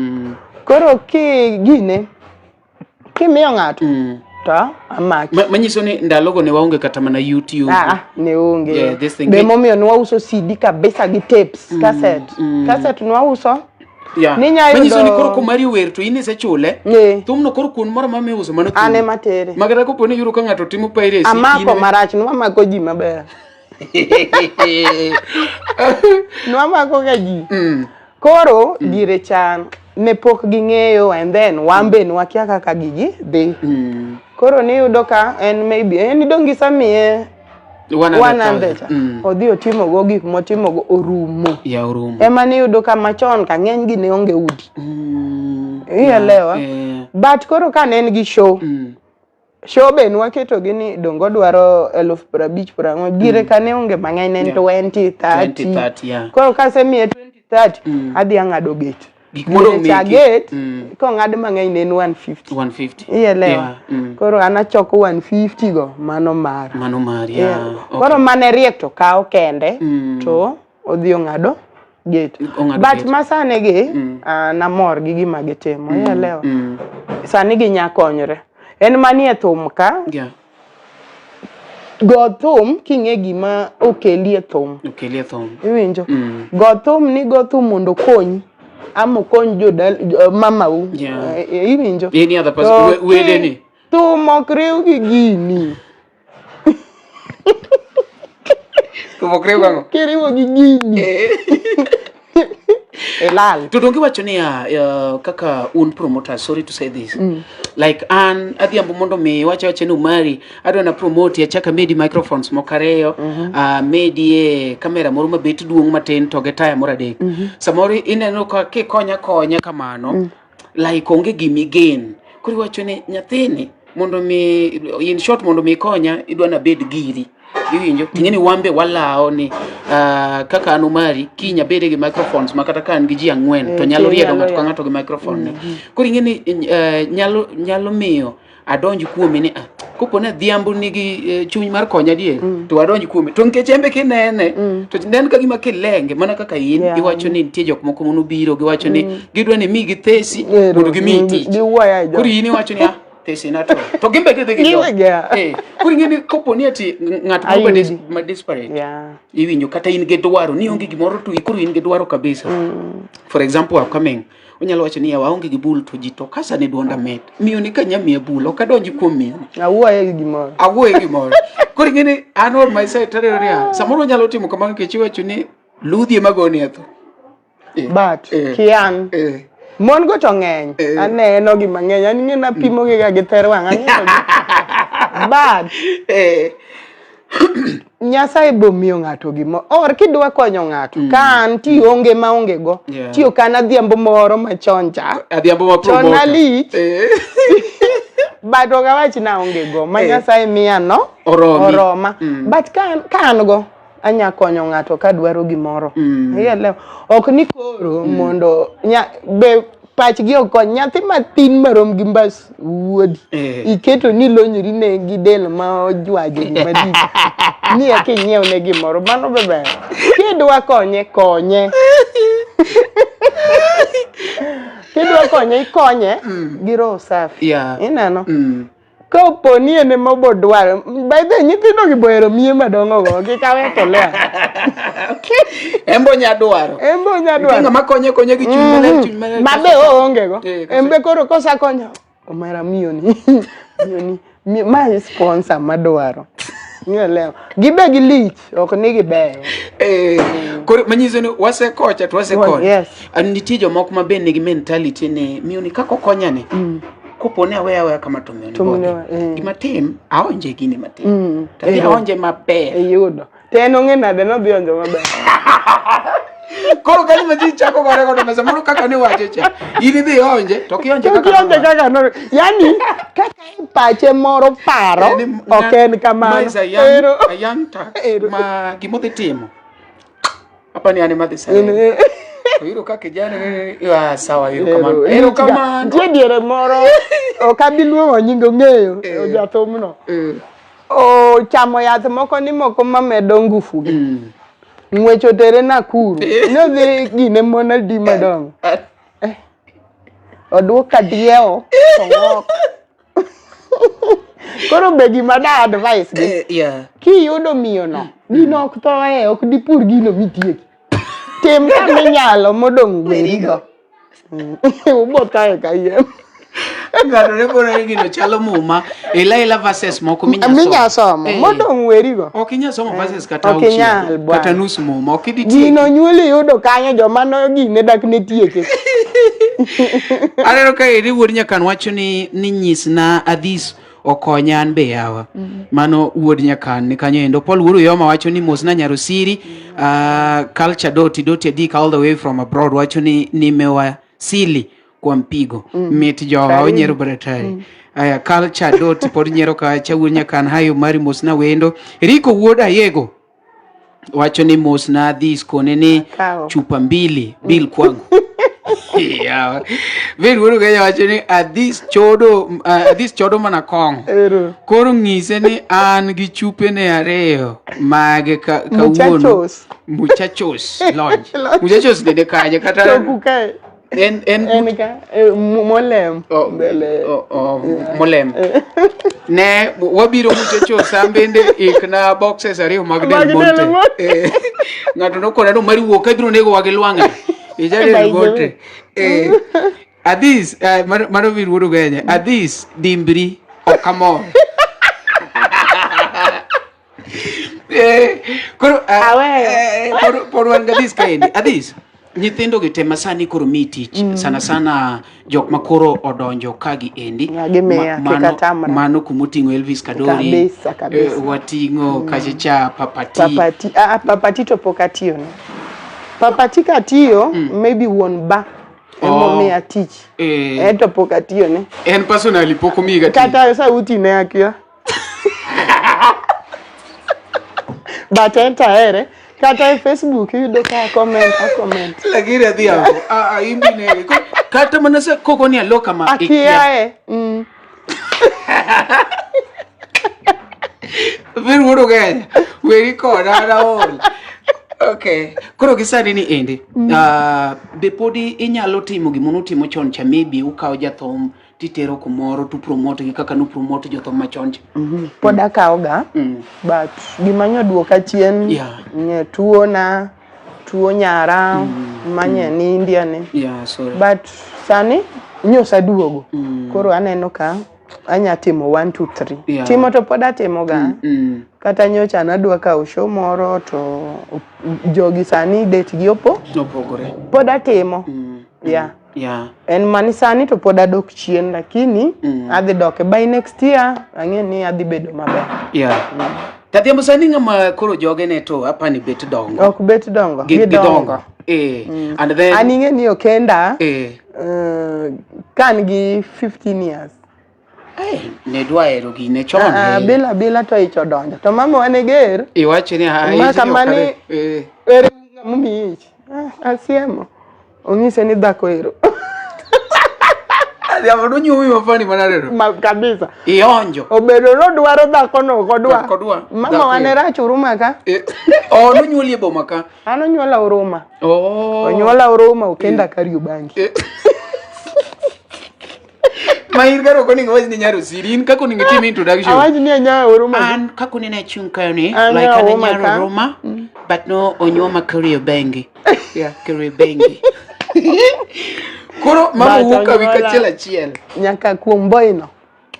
Koro ki gine kimiyo ng'ato to amaki. Manyiso ni ndalogo ne waonge kata mana YouTube. Ne onge. Be momiyo ne wauso CD kabisa gi tapes, cassette. Cassette ne wauso. Manyiso ni koro komari wer to in isechule. Thumno koro kuon moro ma miuso mano thum. An ema tere. Ma kata kopo ni iyudo ka ng'ato timo piracy. Amako marach, nwamako ji maber. Nwamako ga ji. Koro dire chan ne pok ging'eyo and then wan be nwakia kaka gigi dhi. Koro niyudo ka en maybe en idong' gi samiye 100 odhi otimogo gik motimogo orumo. Orumo. Ema niyudo ka machon ka ng'eny gi ne onge udi. Ielewa? But koro ka ne en gi show. Show be nwaketo gi ni dongo dwaro 50,000 40,000 gire ka ne onge mang'eny ne en 20 30. Koro kasemiye 20 30 adhi ang'ado gate. Gik modong' meki. Gate kong'ad mang'eny ne en 150. 150. Ielewa? Koro an achoko 150 go mano mara. Mano mari. Koro mane riek to kawo kende to odhi ong'ado gate. But masani gi namor gi gima gitimo. Ielewa? Sani ginya konyre. En manie thum ka. Go thum king'e gima okelie thum. Okelie thum. Iwinjo? Go thum ni go thum mondo okonyi. Ama okony jodal mamau. Iwinjo? Any other person wedeni. Thum ok riw gi gini. Thum ok riw gang'o? Kiriwo gi gini. Elal. To donge wacho niya kaka un promoter, sorry to say this. Like an adhiambo mondo mi wacho wacho ni Umari adwa na promote achaka medi microphones moko ariyo, medi e kamera moro mabet duong' matin to gi taya moro adek. Samoro ineno ka kikonya konya kamano like onge gimigen. Koro iwacho ni nyathini mondo mi in short mondo mi konya idwa na bed giri. Iwinjo? Ting'e ni wambe walawo ni kaka an Umari kiny abede gi microphones ma kata ka an gi ji ang'wen to nyalo riedo ng'ato ka ng'ato gi microphone ne. Koro ing'e ni nyalo miyo adonj kuomi ni Kopo ni Adhiambo nigi chuny mar konya adier, to wadonj kuome. To nikech en be kinene, to nen ka gima kilenge mana kaka in, iwacho ni nitie jok moko manobiro giwacho ni gidwa ni migi thesi mondo gimiyi tich. Giwuoya e jo. Koro in iwacho ni ah, thesi na to. To gin be gidhi gi Giwe gi, ah. Koro ing'e ni kopo ni ati ng'at moro ma Ayudi. ma desperate. Yeah. Iwinjo kata in gi dwaro ni onge gimoro to koro in gi dwaro kabisa. For example, upcoming onyalo wacho ni yawa aonge gi bul to ji to kasa ne duonda mit. Miyo ni ka nya miya bul ok adonji kuom miyo ni. Awuoye gi gimoro. Awuoye gimoro. Koro ing'e ni an on my side taneno niya, samoro onyalo timo kamano nikech iwacho ni ludhi ema goni e tho. But kian mon go to ng'eny. Aneno gi mang'eny. An ing'e napimo gi ga gi ther wang'. Ang'eyo gi. But Nyasaye bo miyo ng'ato gimo or kidwa konyo ng'ato ka an ti onge ma onge go tiyo kan adhiambo moro machon cha Adhiambo ma chon promoter. malich but ok awach ni aonge go ma Nyasaye miya no Oromi. oroma but ka an go anya konyo ng'ato ka dwaro gimoro. Ielewa? Ok ni koro mondo nya, be pachgi ok kony nyathi matin marom gi mbas wuodi iketo ni lonyri ne gi del ma ojwajo gima lich ni eka inyiew ne gimoro mano be ber kidwa konye konye kidwa konye ikonye gi roho safi ineno Kopo ni en ema obo dwaro. By the way, nyithindo gi bohero miye madongo go, kik awe to lea. En be onya dwaro. En be onya dwaro. Nitie ng'ama konye konye gi chuny maler, chuny maler. Ma be oonge go. Eh, En be koro kosakonyo, omera miyoni, miyoni, ma e sponsor madwaro. Nielewa. Gibe gi lich, ok ni gibeyo. Eh, koro manyiso ni wasekocha to wasekoni. Yes. An nitie jomoko ma be nigi mentality ni miyoni kaka okonya ni. Kopo ni aweya aweya kama to miyoni To bodhi. miyo, eh. Gima tim, aonje gini matin. To adhi Eh. aonje maber. Iyudo. To en ong'e nade nodhi onjo maber. Koro kanyo ma ji chako gore godo ma samoro kaka niwacho cha. In idhi onje to kionje To kaka kionje nodwaro. kaka no. Yani kaka e pache moro paro En ni- ok en kamano. Ma is a young, Ero. a young tuck Ero. ma gimodhi timo. Hapa ni an ema dhi En- sani. To iyudo ka kijana ah, sawa ero kamano. Ero. Ero kamano. Nitie diere moro ok abi luongo nying ong'eyo jathumno. Ochamo yath moko ni moko mamedo ngufu gi. Ng'wech otere Nakuru. Nodhi gine mon adi madongo. Oduok kadiewo to ng'ok. Koro be gima da advice gi. Kiyudo miyo no, gino ok thoe, ok dipur gino mitieki. Tim kama inyalo modong' werigo. Ubo thae kayiem. Ng'ato ne koro ni gino chalo muma. Ila ila verses moko minya somo. Minya somo. Modong' werigo. Ok inyal somo verses kata Ok auchiel. inyal, bwana. Kata nus muma. Ok idhi tieki. Gino nyuoli yudo kanyo joma no gine dak ne tieke. Aneno ka eri wuod Nyakan wacho ni nyisna Adhis okonya an be yawa. Mano wuod Nyakan ni kanyo endo. Paul Wuod Uyoma wacho ni mosna Nyarosiri, culture doti doti adik all the way from abroad wacho ni nimewasili kwa mpigo. Mit jowa Karibu. onyiero baratari. Aya culture doti pod nyiero kacha wuod Nyakan hayo mari mosna wendo. Riko wuod Ayego wacho ni mosna Adhis kone ni Akawo. chupa mbili bil kwangu. Yeah. Bill Wuod Ugenya wacho ni Adhis chodo Adhis chodo mana kong'o. Ero. Koro ng'ise ni an gi chupene ariyo mage kawuono. Muchachos. Muchachos lounge. Muchachos nende kanye kata Toku kae. en En ka molem. Oh, Mbele. oh, molem. Ne wabiro muchachos an bende ikna boxes ariyo mag Del Mag Del Monte. Monte. Ng'ato nokona no mari wuok ka ibiro nego wa gi lwang'ni. Ija By Del the Monte. way. Adhis, mano bir wuod Ugenya. Adhis dimbri ok amor. Koro Aweyo. pod wan gi Adhis kaendi. Adhis, nyithindo gi te masani koro mi tich sana sana jok ma koro odonjo ka gi endi. Ya, gimiya, kik atamra. Mano kumoting'o Elvis Kadori. Kabisa, kabisa. Wating'o kacha cha Papati. Papati, ah, Papati to pok atiyo ne. Papati katiyo, maybe wuon ba emomiya tich. En to pok atiyo ne. En personally pok omiyi ga tich. Kata sauti ne akia. But en to ahere. Kata e Facebook iyudo ka comment, a comment. Lakini adhiambo, imbi ne. Kata mana sa koko ni aloka ma ikia. Akiae. Ober wuod Ugenya. Weri koda an aol. Okay. Koro gi sani ni endi. Be podi inyalo timo gima nutimo chon cha maybe ukawo jathum titero kumoro tu promote gi kaka nu promote jothum machon cha. Pod akawoga but gima nyoduoka chien nye tuona tuo nyara manye ni India ni. Yeah, sorry. But sani nyosaduogo. Koro aneno ka anya timo 1 2 3. Timo to pod atimoga. Kata nyocha nadwa kawo show moro to jogi sani date gi opo opogore. Pod atimo. Yeah. En mani sani to pod adok chien lakini adhi doke by next year ang'e ni adhi bedo maber. Tadhiambo sani ng'ama koro joge ne to apani bet dongo. Ok bet dongo. Gidongo. And then an ing'e ni okenda ka an gi 15 years. Ne dwa hero gine chon. Bila bila to ich odonjo. To mama wan e ger. Iwacho ni ha ich. Maka mani ere ng'ama omiyi ich. Asiemo. Onyise ni dhako ero. Adhiambo nonyuomi mafani manade Ma kabisa. Ionjo. Obedo nodwaro dhako no ok odwa. Ok odwa. Mama wan e rach Huruma ka. Oh, nonyuoli e boma ka. An onyuola Huruma. Oh. Onyuola Huruma okenda Kariobangi. Ma in kar ok onego awach ni nyar Osiri, in kaka onego itim introduction. Awach ni anya Huruma. An kaka oneno achung' kayo ni, like an anyar Huruma, but no onyuoma Kariobangi. Yeah, Kariobangi. Koro mama wuok kawi kachiel achiel. Nyaka kuom boy no.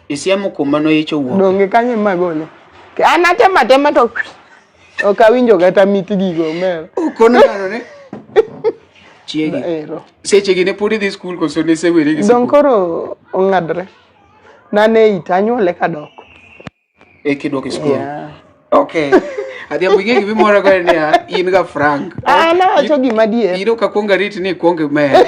Isiemo kuom mano ich owuok. Donge kanyo ema gole. An atemo atema to ok awinjo kata mit gigo omera. Okono nano ne. Chiegi. Ero. Seche gi ne pod idhi skul koso ne iseweri gi Dong koro ong'adre. Nane ita anyuole kadok. E kidwok e skul. Yeah. Okay. Adhiambo ing'e gima imora go en niya, in ga Frank. An awacho gima adier. In ok akwong arit ni ikwong imer.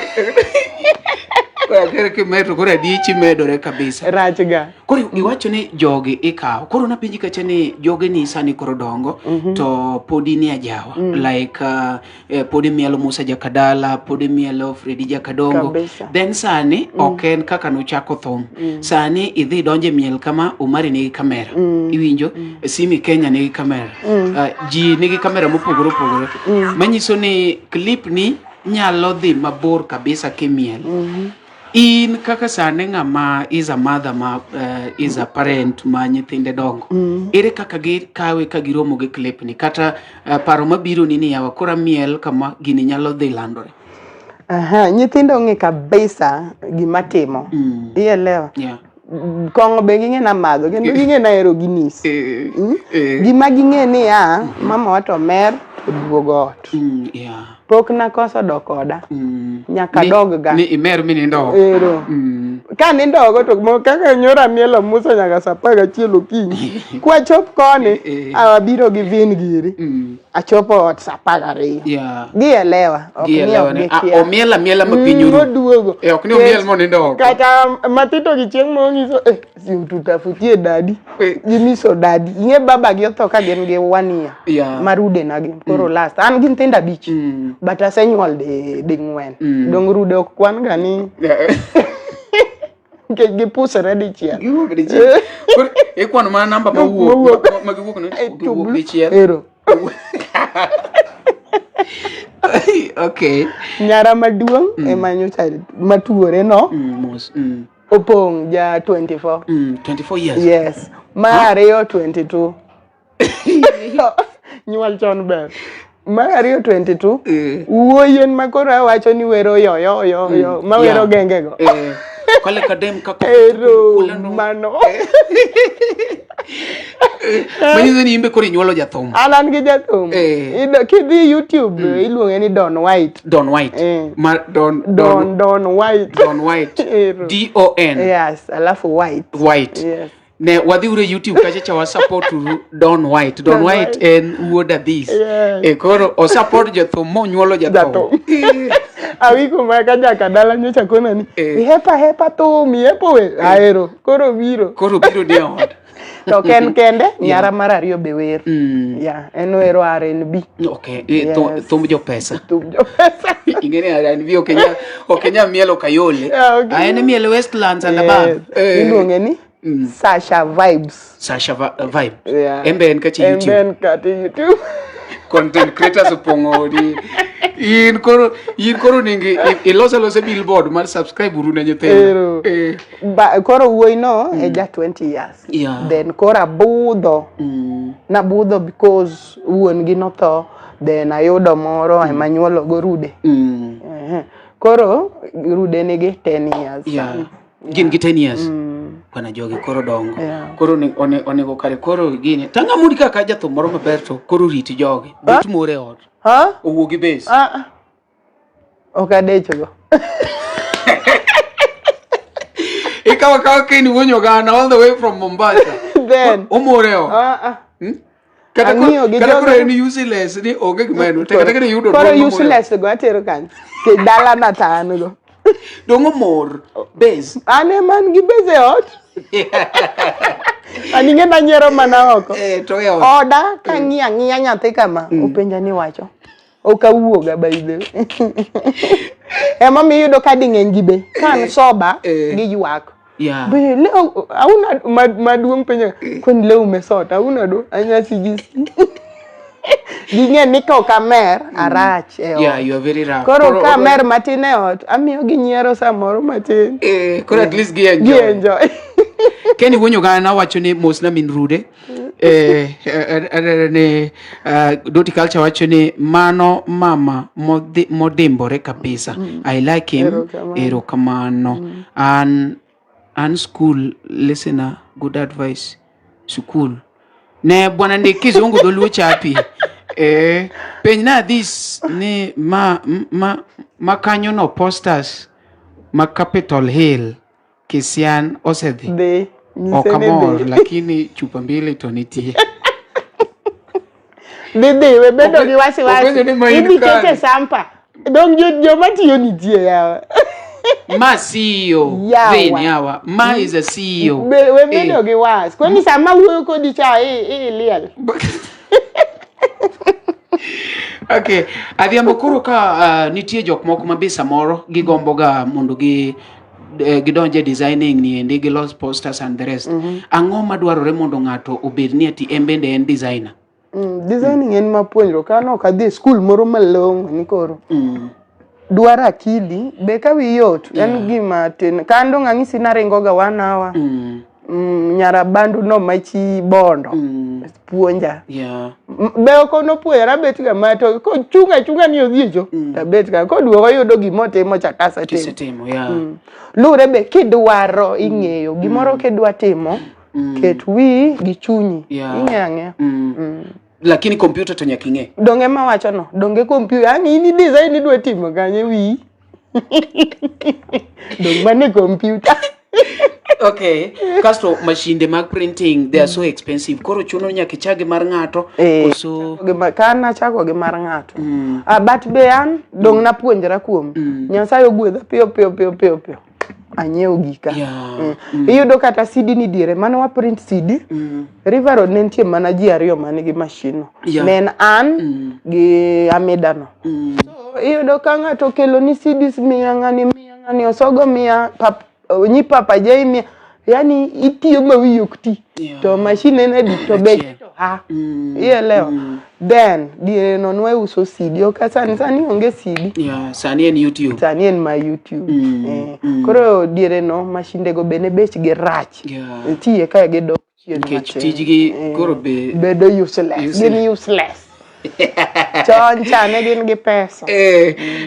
Koro akere kimer to koro adichi medore kabisa. Rach ga. Koro iwacho ni jogi ikawo. Koro napenji kacha ni joge ni sani koro dongo to pod in e ajawa. Like pod imielo Musa Jakadala, pod imielo Fredi Jakadongo. Kabisa. Then sani ok en kaka nuchako thum. Sani idhi donje miel kama Omari nigi kamera. Iwinjo? Simi Kenya nigi kamera. Ji nigi kamera mopogore opogore. Manyiso ni clip ni nyalo dhi mabor kabisa kimiel. In kaka sani ng'ama is a mother ma is a parent ma nyithinde dongo. Ere kaka gikawe ka giromo gi clip ni kata paro mabiro ni ni yawa koro amiel kama gini nyalo dhi landore. Aha, nyithindo ong'e kabisa gima timo. Ielewa? Kong'o be ging'e na madho kendo ging'e na hero Guinness. Gima ging'e ni ya mama wa to mer to duogo ot. Pok nakoso dok oda. Nyaka dog ga. Ni imer mi nindo oko. Ero. Ka nindo oko to kaka nyoro amielo Musa nyaka saa 11 okinyi. Kwachop koni, awabiro gi vin giri. Achopo ot saa 12. Gielewa. Ok ni Gielewa ok ni, gikia. omiel amiela ma piny oru. Oduogo. Ok ni omiel monindo oko. Kata matito gi chieng' monyiso, si ututafutie dadi. Gimiso dadi. Ing'e baba gi otho ka gin gi 1 year. Marude na gin. Koro last. An gi nyithindo 5. But asenyuol ding'wen. Dong rude ok kwan ga ni. Nikech gipusore dichiel. Giwuok dichiel. Koro ikwano mana namba mawuok. Ma giwuok ne giwuok dichiel. Ero. Okay. Nyara maduong' ema nyocha matuore no. Mos. Opong' ja 24. 24 years. Yes. Mar ariyo 22. Nyuol chon ber. Mar ariyo 22. Wuoyi en ma koro awacho ni wero yo yo yo yo ma wero genge go. Kale kadem kaka Ero mano. Manyiso ni imbe koro inyuolo jathum. An an gi jathum. Kidhi YouTube iluonge ni Don White. Don White. Ma Don Don Don White. Don White. D O N. Yes, alafu White. White. Yes. Ne wadhi uru e YouTube kacha cha wa support uru Don White. Don White en wuod Adhis. Koro o support jathum monyuolo jathum. Awiko ma ka jakadala nyocha kona ni ihepa hepa thum ihepo we ahero koro biro. Koro biro ni ot. To ok en kende, nyara mar ariyo be wer. Yeah, en wero R&B. Okay, thum jopesa. Thum jopesa. Ing'e ni R&B ok inyal mielo Kayole. Yeah, ok En mielo Westlands and above. Iluonge ni? Sasha Vibes. Sasha Vibe. Yeah. En be en kacha En YouTube. be en kata YouTube. Content creators opong'o odi. In koro ningi iloso alosa billboard mar subscribe uru ne nyithindo. Ero. Ba, koro wuoyi no e ja 20 years. Then koro abudho. Nabudho because wuon gi notho. Then ayudo moro ema nyuolo go Rude. Ehe. Koro Rude nigi 10 years. Yeah. Gin gi 10 years. Bwana jogi koro dongo. Koro onego kare koro gini. Tanga mudi kaka jathum moro maber to koro riti jogi. Bet more e ot. Ha? Owuo gi base. Ah. Ah. Ok adechogo. Ikawa kawa Ken Wuonyo Gana all the way from Mombasa. Then. Omore e ot. Ah, ah. Kata Ang'iyo gi kata koro jogo- en useless ni onge gima en. Kata kata yudo Koro duol mamore. useless go atero kanyo. Ke dala na to an go. Dong omor. Base. An ema an gi base e ot. An ing'e nanyiero mana oko. Eh, to e ot. Oda kang'iyo ang'iya nyathi kama openja ni wacho. Ok awuoga by the way. Emomiyo iyudo ka ding'eny gi be. Ka an sober giywak. Be leo hauna maduong' penjo kwani leo umesota hauna do anyasi gisi. Ging'e ni ka ok amer arach e ot. Yeah, you are very rough. Koro ka amer matin e ot amiyo ginyiero samoro matin. Eh, koro at least gi enjoy. Gi enjoy. Kenny Wuonyo Gana wacho ni mosna min Rude. Eh, ne Doti Culture wacho ni mano mama modimbore kabisa. I like him. Erokamano. Erokamano. An school listener, good advice. School. Ne bwana ndik kizungu dholuo chapi. Eh, penj na this ni ma kanyo no posters ma Capitol Hill Kisian osedhi. Dhi. Nyise Ok ni amor, dhi. lakini chupa mbili to nitie. Dhi dhi we bedo gi wasiwasi. Openjo ni ma in Idhi kanye? kete sampa. Dong joma tiyo nitie yawa. Ma CEO. Yawa. Vin yawa. Ma is a CEO. We bedo gi was. Kwani sama wuoyo kodi cha i liel. Okay. Adhiambo koro ka nitie jok moko ma be samoro gigombo ga mondo gi gidonj e designing ni endi gilos posters and the rest. Ang'o madwarore mondo ng'ato obed ni ati en bende en designer? Designing en ma puonjruok. An ok adhi e skul moro malong'o ni koro. Dwaro akili be ka wiyi yot en gima tin. Ka an dong' ang'isi naringo ga one hour. Nyarabandu no machi bondo puonja. Be ok nopuonjora abet ga ma to kochung' achung'a ni odhi e cho tabet ka koduogo oyudo gimotimo cha kasetimo. Kisetimo, yeah. Luwre be kidwaro ing'eyo gimoro kidwa timo ket wiyi gi chunyi ing'eyo ang'eya. Lakini computer to nyaka ing'e. Donge mawacho no donge computer ang' in i design idwa timo kanye wiyi dong mane computer. Okay. Kasto mashinde mag printing they are so expensive. Koro chuno nyaka ichagi mar ng'ato koso Ka nachako gi mar ng'ato. Ah, but be an dong napuonjra kuom Nyasaye ogwedha piyo piyo piyo piyo piyo anyiewo gika. Iyudo kata CD ni diere mane wa print CD River Road ne nitie mana ji ariyo man gi machine no. Ne en an gi Amida no. So iyudo ka ng'ato okelo ni CDs miya ng'ani miya ng'ani osogo miya pap, nyi Papa J miya yani itiyo ma wiyi ok ti. To machine en adi to beche to ha. Ielewa? Then diere no nwauso CD ok sani sani onge CD. Yeah, sani en YouTube. Sani en ma YouTube. Koro diere no mashinde go be ne bechgi rach. Tiye ka gidok chien Nikech matin. tijgi koro be bedo useless. Useless. Gin useless. Chon cha ne gin gi pesa.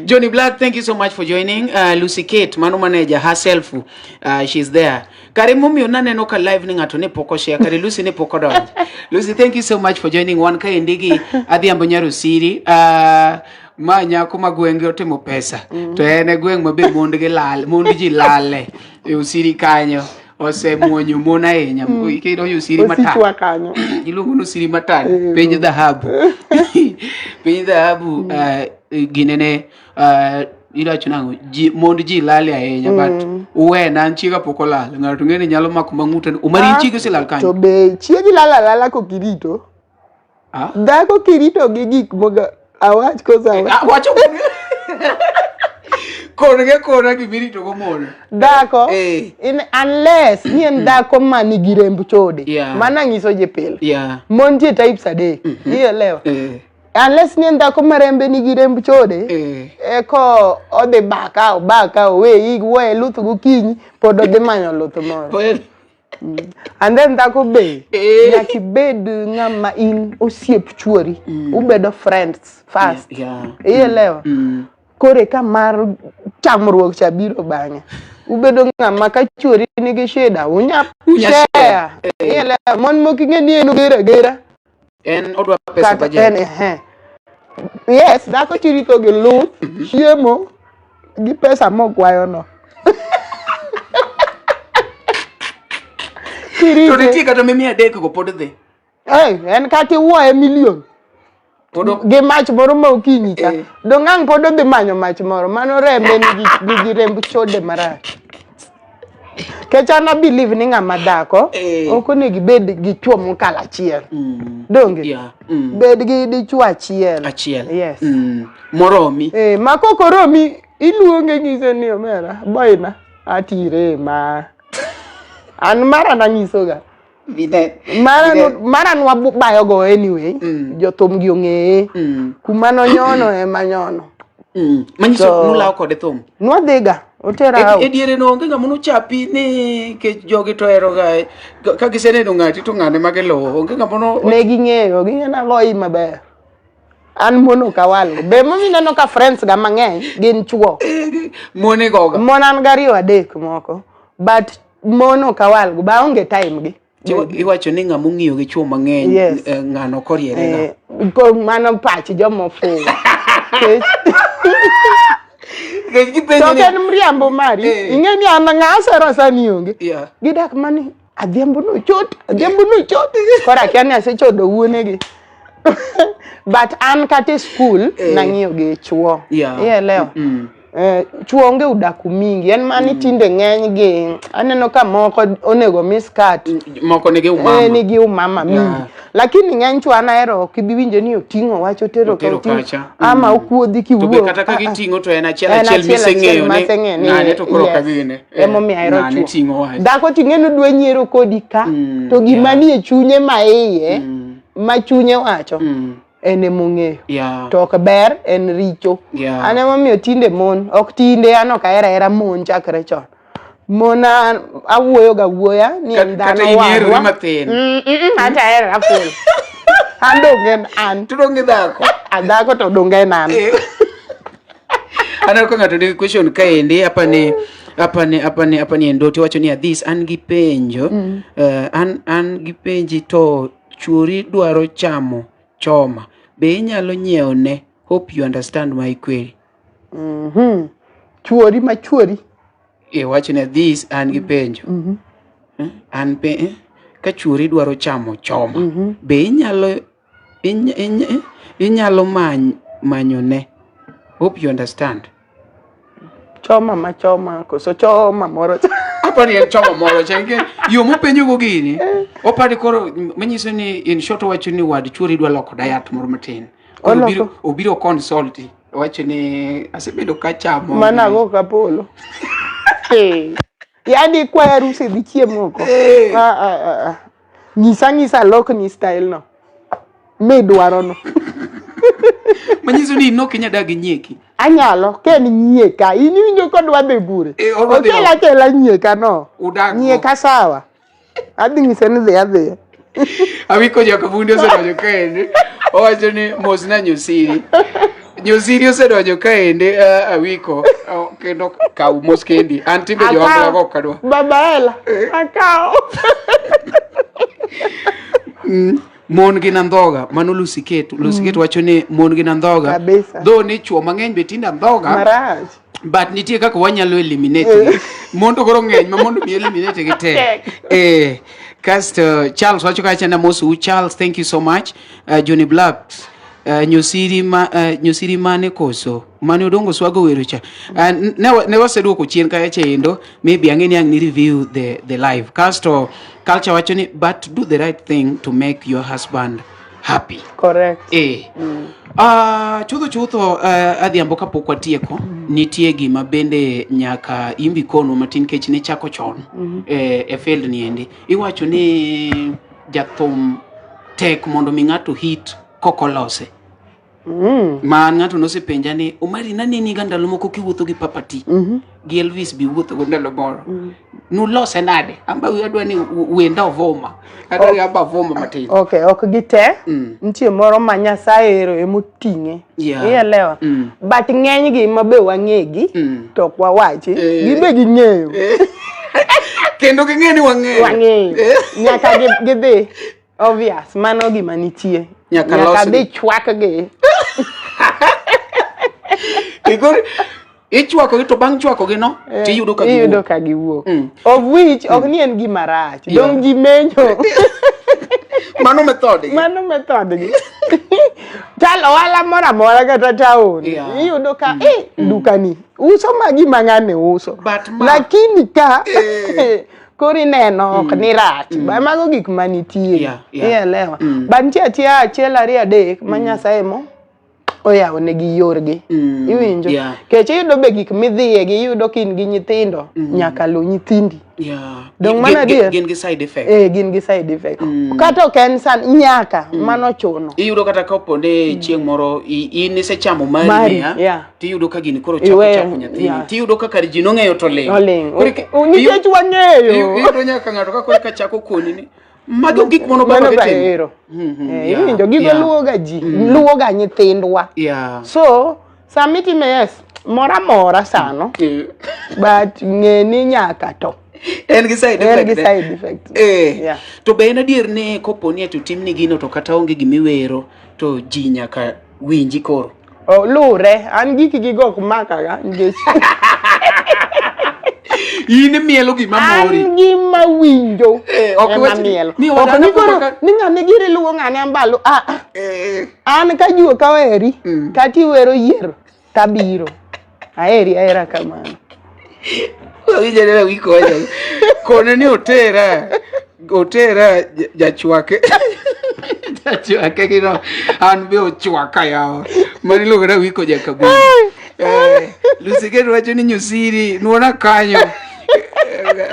Johnny Black, thank you so much for joining. Lucy Kate, mano manager herself, she's there. Kare momiyo naneno ka live ni ng'ato ne pok oshare, kare Lucy ne pok odonjo. Lucy, thank you so much for joining. Wan kaendi gi Adhiambo Nyarusiri. Ma nyako ma gwenge otimo pesa. To en e gweng' ma be mond gi lal, mond ji lale e Osiri kanyo. Osemuonyo mon ahinya. Kidonjo Osiri matar. Osichwa kanyo. Iluongo ni Osiri matar, piny dhahabu. Piny dhahabu, ginene, iwacho nang'o, ji, mond ji lale ahinya, but uwena, an chiega pok olal. Ng'ato ng'e ni nyalo mako mang'uta ni, Omari in chiegi oselal kanyo. To be chiegi lal alala kokirito. Ah? Dhako kirito gi gik moga awach kosa awach. Ah, wacho. Kon ge kona gimirito go mon. Dhako Eh. in unless ni en dhako ma nigi remb chode. Yeah. Mano anyiso ji pile. Yeah. Mon nitie types adek. Ielewa? Eh. Unless ni en dhako ma rembe nigi remb chode. Eh. Eko odhi baka obaka oweyi wuoye luth gokinyi pod odhi manyo luth moro. Pod- And then dhako be Eh. nyaka ibed ng'ama in osiep chuori. Ubedo friends first. Yeah. Ielewa? Mm. Koro eka mar chamruok cha biro bang'e. Ubedo ng'ama ka chuori nigi shida unya Unya share. Ielewa? Mon mok ing'e ni en oger agera. En odwa pesa Kata budget. en ehe. Yes, dhako tirito gi luth, chiemo gi pesa mokwayono. To Kirite. nitie kata mimi adek go pod dhi. Eh, en kata iwuoye milion Pod ok gi mach moro ma okinyi cha. Eh. Dong' ang' pod odhi manyo mach moro. Mano rembe nigi, nigi remb chode marach. Kech an a believe ni ng'ama dhako Eh. ok onego ibed gi chwo mokalo achiel. Mm. Donge? Yeah. Mm. Bed gi dichwo achiel. Achiel. Yes. Mm. Moromi. Eh, ma kokoromi iluonge ng'ise ni omera boyna atire ma an mara nanyisoga Vine. mara Vine. nu- mara nwabayogo anyway Mm. jothum gi ong'eye Mm. kuma nonyono ema nyono Mm. Manyiso So- nulawo kode thum. nwadhiga otera E out diere no onge ng'ama nochapi ni kech jogi to ohero ga ka giseneno ng'ati to ng'ane ma giluwo onge ng'ama no ne ging'eyo ging'e nagoyi maber an mon ok awal be momiyo ineno ka friends ga mang'eny gin chuo mon igoga mon an gariyo adek moko but mon ok awalgo ba aonge time gi Iwacho ni ng'ama ong'iyo gi chuo mang'eny Yes. eh, ng'ano ok oriere ga. Eh, ko mano pach joma ofuwo Nikech- Nikech gipenjo to ok ni- en mriambo mari Eh. ing'e ni an ng'a asero sani onge Yeah. gidak mani adhiambo nochot adhiambo nochot koro akia ni asechodo wuonegi but an kata e skul Eh. nang'iyo gi chuo Yeah. ielewa Mm. Eh, chuo onge udaku mingi en mani tinde ng'eny gi aneno ka moko onego mi skat Moko nigi umama. eh, nigi umama mingi Yeah. lakini ng'eny chuo an ahero ok ibi winjo ni oting'o wach otero ka Otero oting'o kacha. ama okuodhi To be kiwuok kata ka Ah, ah. giting'o to en achiel En achiel achiel achiel miseng'eyo ni maseng'eyo ni ng'ane to koro yes. ka gine. Eh, Emomiyo ahero ng'ane chuo. ting'o wach. Dhako ting'e ni odwa nyiero kodi ka Mm, to gima yeah. nie chunye ma iye Mm. ma chunye wacho Mm. en emong'eyo Yeah. to ok ber en richo Yeah. an emomiyo tinde mon ok tinde an ok ahero ahera mon chakre chon mon awuoyo ga wuoya ni en Kata dhano in iherori wadwa mathin. Mm, mm, mm, anta ahera full an donge en an To donge dhako. A dhako to donge en an Eh. Aneno ka ng'ato nigi question kaendi apani apani apani apani endoti wacho ni adhis an gi penjo eh, an an gi penji to chuori dwaro chamo choma be inyalo nyiewo ne hope you understand my query Mhm. Chuori ma chuori. e wacho ni adhis an gi penjo Eh, an pe eh, ka chuori dwaro chamo choma be inyalo iny, iny, eh, inyalo many, manyo ne hope you understand Choma ma choma koso choma moro. apani en choma moro cha nikech yo mopenjogo gini opani koro manyiso ni in short owacho ni wad chuori dwa loko diet moro matin Koro Oloko. obiro, obiro consult owacho ni asebedo kachamo Mana go kapolo. Eh. Yaani kwa harusi dhi chiemo oko. Eh. Ah, ah, ah, ah. Nyisa nyisa lokni style no. Midwaro no. manyiso ni in ok inyal dak gi nyieki Anyalo ka en nyieka. In iwinjo kodwa dhi bure. Eh, odwa dhi Okel akela nyieka no. Udak go. Nyieka sawa. Adhi nyise ni dhi adhiya. Awiko jakabundi osedonjo kaendi owacho ni mosna nyosiri nyosiri osedonjo kaendi uh, awiko oh, kendo kaw mos kendi an timbe joanglago ok adwa Baba hela. Akawo. Mon gin andhoga mano Lucy Kate Lucy Kate wacho ni mon gin andhoga Kabisa. though ni chuo mang'eny be tinde andhoga Marach. but nitie kaka wanyalo eliminate gi mon to koro ng'eny ma mondo mi eliminate gi tek Tek. eh kasto Charles wacho kacha na mosou Charles thank you so much Johnny Blacks nyosiri ma nyosiri mane koso mane odongo swago wero cha ne waseduoko chien kacha endo maybe ang'e ni ang' ni review the live kasto culture wacho ni but do the right thing to make your husband happy. Correct. Chutho chutho, adhiambo, kapok watieko, nitie gima bende nyaka imbi konwa matin kech ne chako chon e field ni endi. Iwacho ni jathum tek mondo mi ng'ato hit kokolose. Ma ng'ato nosepenja ni, "Omari, naneni ga ndalo moko kiwuotho gi Papati gi Elvis bi wuotho go ndalo moro. Nulose nade? Amba adwa ni wenda ovuma. Adwa ni amba vuma matin." Okay, ok gite. Nitie moro ma Nyasaye ero emoting'e. Ielewa? But ng'enygi ma be wang'egi to ok wawachi. Gibe ging'eyo. Kendo ging'e ni wang'eyo. Wang'eyo. Nyaka gidhi. Obvious, mano gima nitie. Nyaka Nyaka losgi. dhi chwakgi. Koro ichwakogi to bang' chwakogi no tiyudo ka iyudo giwuok. ka giwuok. Of which ok ni en gima rach. Dong ji menyo. Mano method gi. Mano method gi. Chal ohala moro amora kata town. Iyudo ka dukani uso magi ma ng'ane uso. But ma- Lakini ka koro ineno ok ni rach. Ba mago gik manitie. Yeah. Ielewa. But nitie achiel achiel ariyo adek ma Nyasaye mo oyawo negi yorgi. Iwinjo? Yeah. Kech iyudo be gik midhiye gi iyudo ka in gi nyithindo nyaka luw nyithindi. Dong' mano adier? Gin gi side effect. Gin gi side effect. Kata ok en san nyaka mano chuno. Iyudo kata kapo ni chieng' moro in isechamo mari Mari, niya, tiyudo ka gini koro chako chako nyathini. Tiyudo ka kar ji nong'eyo to ling'. Oling'. Koro Nikech wang'eyo. Iyudo nyaka ng'ato ka koro ka chako koni ni mago gik mono baba Mano gitimo. bahero. Iwinjo gigo luwoga ji, luwoga nyithindwa. So sama itime yes, mora mora sano, but ng'e ni nyaka to. En gi side En effect. gi side effect. To be en adier ni kopo ni ati otimni gino to kata onge gimiwero to ji nyaka winji koro? Oh, lure, an giki gigo ok makaga nikech In imielo gima mori. An gima winjo Ok ema mielo. Ok ni koro ni ng'ane giri luwo ng'ane ambalo. Ah, ah. An ka juo ka weri, kata iwero yier tabiro. Aheri ahera kamano. Winjo ni wi kocha. Kone ni otera. Otera jachwake. Jachwake gino. An be ochwaka yawa. Mano iluongo ni Awiko Jakaburi. Lucy Gate wacho ni Nyusiri nuona kanyo.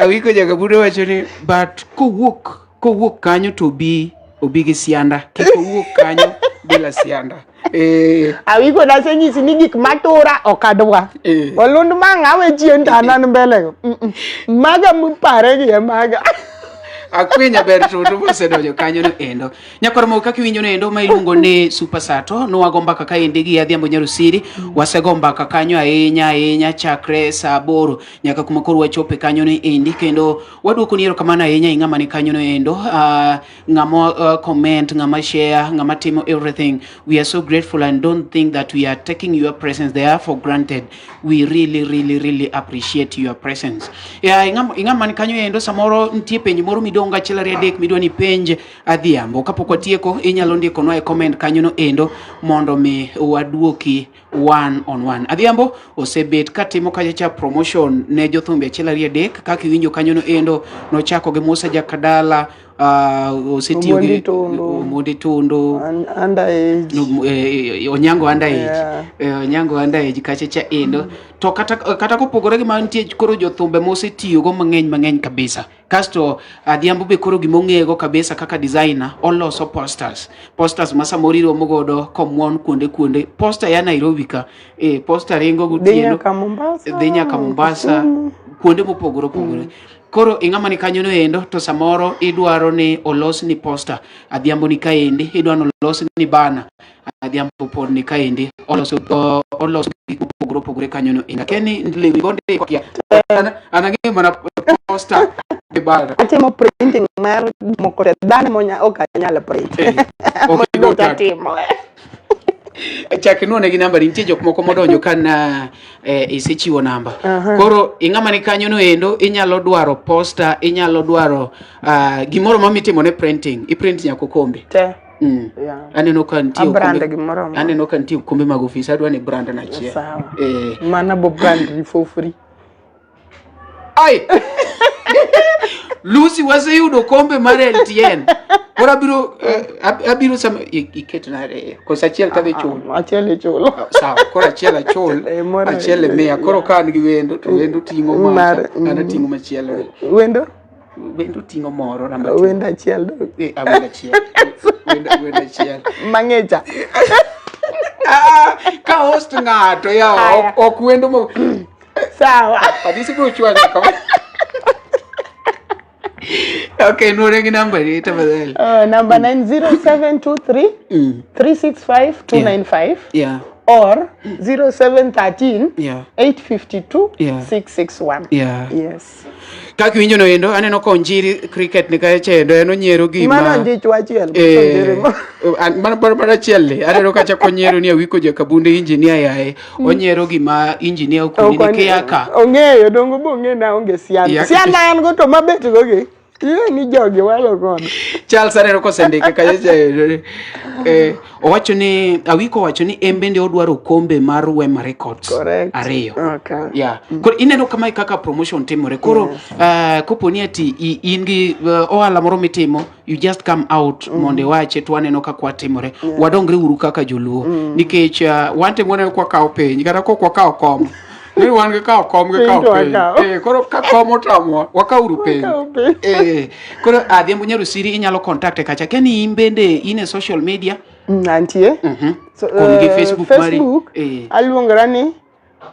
Awiko Jakaburi wacho ni but kowuok kanyo to obi gi sianda. Kik owuok kanyo bila sianda. Awiko nasenyisi ni gik matura ok adwa. Olund mang'awe chien to an an mbele go. Maga mupare gi e maga. Akwinya ber toto mosedonjo kanyo no endo. Nyakwar mo kaka iwinjo no endo ma iluongo ni Super Sato, nwago mbaka kaendi gi Adhiambo Nyarusiri, wasego mbaka kanyo ahinya ahinya chakre saa 8 nyaka kuma koro wachope kanyo no endi, kendo waduoko ni erokamano ahinya i ng'ama ni kanyo no endo, ng'ama comment, ng'ama share, ng'ama timo everything. We are so grateful and don't think that we are taking your presence there for granted. We really really really appreciate your presence. Yeah, ing'ama ni kanyo endo samoro nitie penjo moro midong' achiel ariyo adek midwa ni penj Adhiambo. Kapok watieko, inyalo ndikonwa e comment kanyo no endo mondo mi waduoki one on one. Adhiambo osebet katimo kacha cha promotion ne jothumbe achiel ariyo adek kaka iwinjo kanyo no endo nochako gi Musa Jakadala, osetiyo gi Omondi Tundu. Omondi Tundu. Underage. No, Onyango underage. Onyango underage kacha cha endo. To kata kopogore gi mantie koro jothumbe mosetiyogo mang'eny mang'eny kabisa. Kasto Adhiambo be koro gimong'eyego kabisa kaka designer, oloso posters. Posters ma samoro iromo godo komuon kuonde kuonde. Poster ya Nairobi ka, poster ringo Dhi gotieno. nyaka Mombasa. Dhi nyaka Mombasa, Kisumu. kuonde mopogore opogore. Koro ing'ama ni kanyo no endo to samoro idwaro ni olos ni poster. Adhiambo ni kaendi, idwaro ni olos ni banner. Adhiambo pod ni kaendi, oloso gik mopogore opogore kanyo no endo. Akia ni lewni bonde kia. An ang'eyo mana poster gi banner. Atimo printing mar moko te dhano monya ok anyal print. Ok igo Mondo kata. atimo. Chak inuone gi namba ni nitie jok moko modonjo ka na isechiwo namba. Koro ing'ama ni kanyo no endo inyalo dwaro poster, inyalo dwaro gimoro ma mitimo ne printing, iprint nyaka okombe. Te. Aneno ka nitie A brand okombe. gimoro amora. Aneno ka nitie okombe mag ofis, adwa ni brand na achiel. Sawa. Mana bo brand for free. Ai. Lucy waseyudo kombe mar LTN. Koro abiro abiro sama iketna ariyo. Koso achiel kadhi chulo. Achiel ichulo. Sawa, koro achiel achul, achiel imiya. Koro ka an gi wendo to wendo ting'o macha, an ating'o machielo. Wendo? Wendo ting'o moro namba. Wendo achiel do. Eh, wendo achiel. Wendo wendo achiel. Mang'echa. Ka host ng'ato ya ok wendo mo. Sawa. Adisi biro chwanyo kama. Okay, nuore gi namba ni tafadhali. Namba 90723 365 295 or 0713 852 661. Yes. Kaka iwinjo no endo aneno ka onjiri cricket ni kacha endo en onyiero gima Mano onjich wachiel. Mano mano achiel ni aneno kacha konyiero ni Awiko Jakabunde engineer yaye onyiero gima engineer okoni ni kiyaka Ong'eyo dongo bong'e na onge siana. Siana an go to mabet go gi. Iwe ni jogi walo kono. Charles aneno kosendike kacha cha owacho ni Awiko owacho ni en bende odwaro okombe mar Wema Records. Correct. Ariyo. Okay. Yeah. Koro ineno kamae kaka promotion timore. Koro kopo ni ati in gi ohala moro mitimo, you just come out mondo iwache to waneno kaka watimore. Wadongre uru kaka joluo. Nikech wan te waneno kwa kawo piny kata kok wakawo kom. Ni wan gi kawo kom gi kawo Piny to piny. wakawo. Koro ka kom otamowa, wakawuru piny. Wakawo piny. Koro Adhiambo Nyarusiri inyalo contact e kacha. Keni in bende in e social media. Antie. So, Kuom gi Facebook mari. Facebook aluongora ni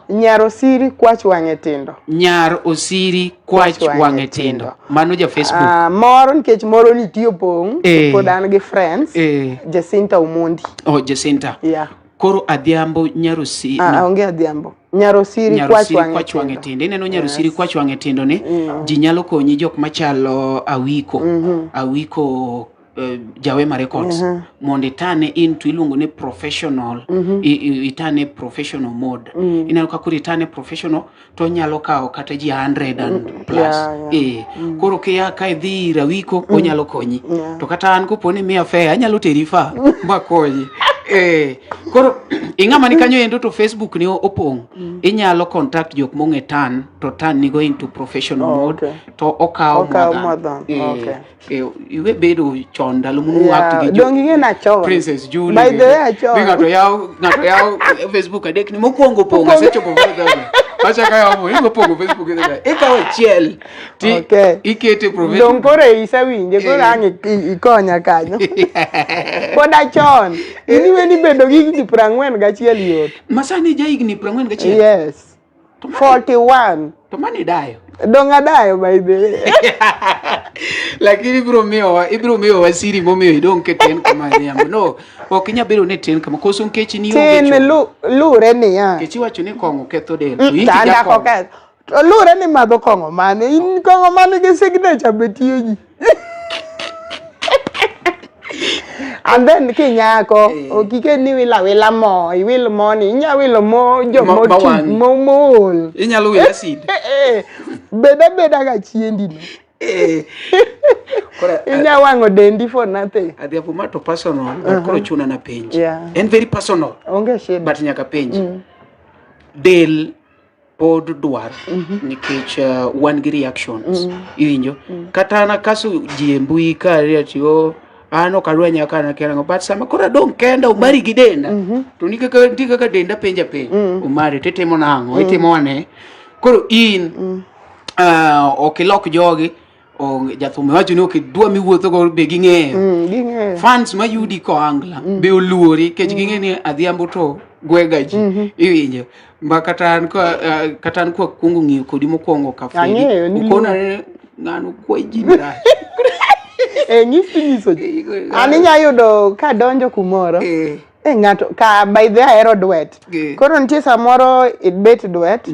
Nyarosiri Kwach Wang'e Tindo. Nyar Osiri Kwach Wang'e Tindo. Mano ja Facebook. Moro nikech moro nitie opong', pod an gi friends. Jacinta Omondi. Oh, Jacinta. Yeah. Koro Adhiambo Nyarosiri. Onge Adhiambo. Nyarosiri Kwach Kwach Wang'e Tindo. Ineno Nyarosiri Kwach Wang'e Tindo ni ji nyalo konyi jok machalo Awiko. Awiko Jawema Records mondo itane into iluongo ni professional itane professional mode. Ineno ka koro itane professional to onyalo kawo kata ji 100 and plus. Koro kia ka idhi ir Awiko onyalo konyi. To kata an kopo ni miya fare anyalo teri fa makonyi. Koro ing'ama ni kanyo endo to Facebook ni opong'. Inyalo contact jok mong'e tan to tan ni go into professional mode to okawo more than. Iwe bedo chon ndalo munu act gi Dong ing'e na chon. Princess Julie. By the way achon. Ni ng'ato yawo Facebook adek ni mokwongo pong' asechopo 4000. Achako yawo mo mokwongo Facebook ikawo achiel ti ikete professional. Dong koro isewinje koro ang' ikonya kanyo. Pod achon. In iwe ni bedo gi higni 41 yot. Masani ja higni 41? Yes. 41. To mani dayo. Dong adayo by the way. Lakini ibiro miyowa siri momiyo idong' ke tin kama Adhiambo. No, ok inyal bedo ni tin kama koso nikech ni onge Tin lure niya. Nikech iwacho ni kong'o ketho del. To in tija. To lure ni madho kong'o mane. In kong'o mane gi signature be tiyo ji. And then kinyako, ok iket ni wilo awila mo, iwil mo ni, inya wilo mo jomoti, mo mool. Inyalo wilo acid. Bed abeda ga chiendi no. Inya wang'o dendi for nothing. Adhiambo ma to personal, but koro chuna na penj. En very personal. Onge shida. But nyaka penj. Del pod dwar nikech wan gi reactions. Iwinjo? Kata an akaso ji e mbui ka ati o an ok adwa nyaka an akia nang'o but sama koro adong' kenda Omari gi denda to nitie kaka denda penja penj. Omari titimo nang'o? Itimo ane? Koro in ok ilok jogi jathum wacho ni ok idwa miwuotho go be ging'eyo. Fans mayudi kohangla be oluori nikech ging'e ni Adhiambo to gwega ji. Iwinjo? Ma kata an kwa kuongo ng'iyo kodi mokwongo ka Fredi. Ukona ni ng'ano gwe ji marach. Nyisi nyiso ji. An inya yudo kadonjo kumoro. Ng'ato ka by the ahero duet. Koro nitie samoro ibet duet.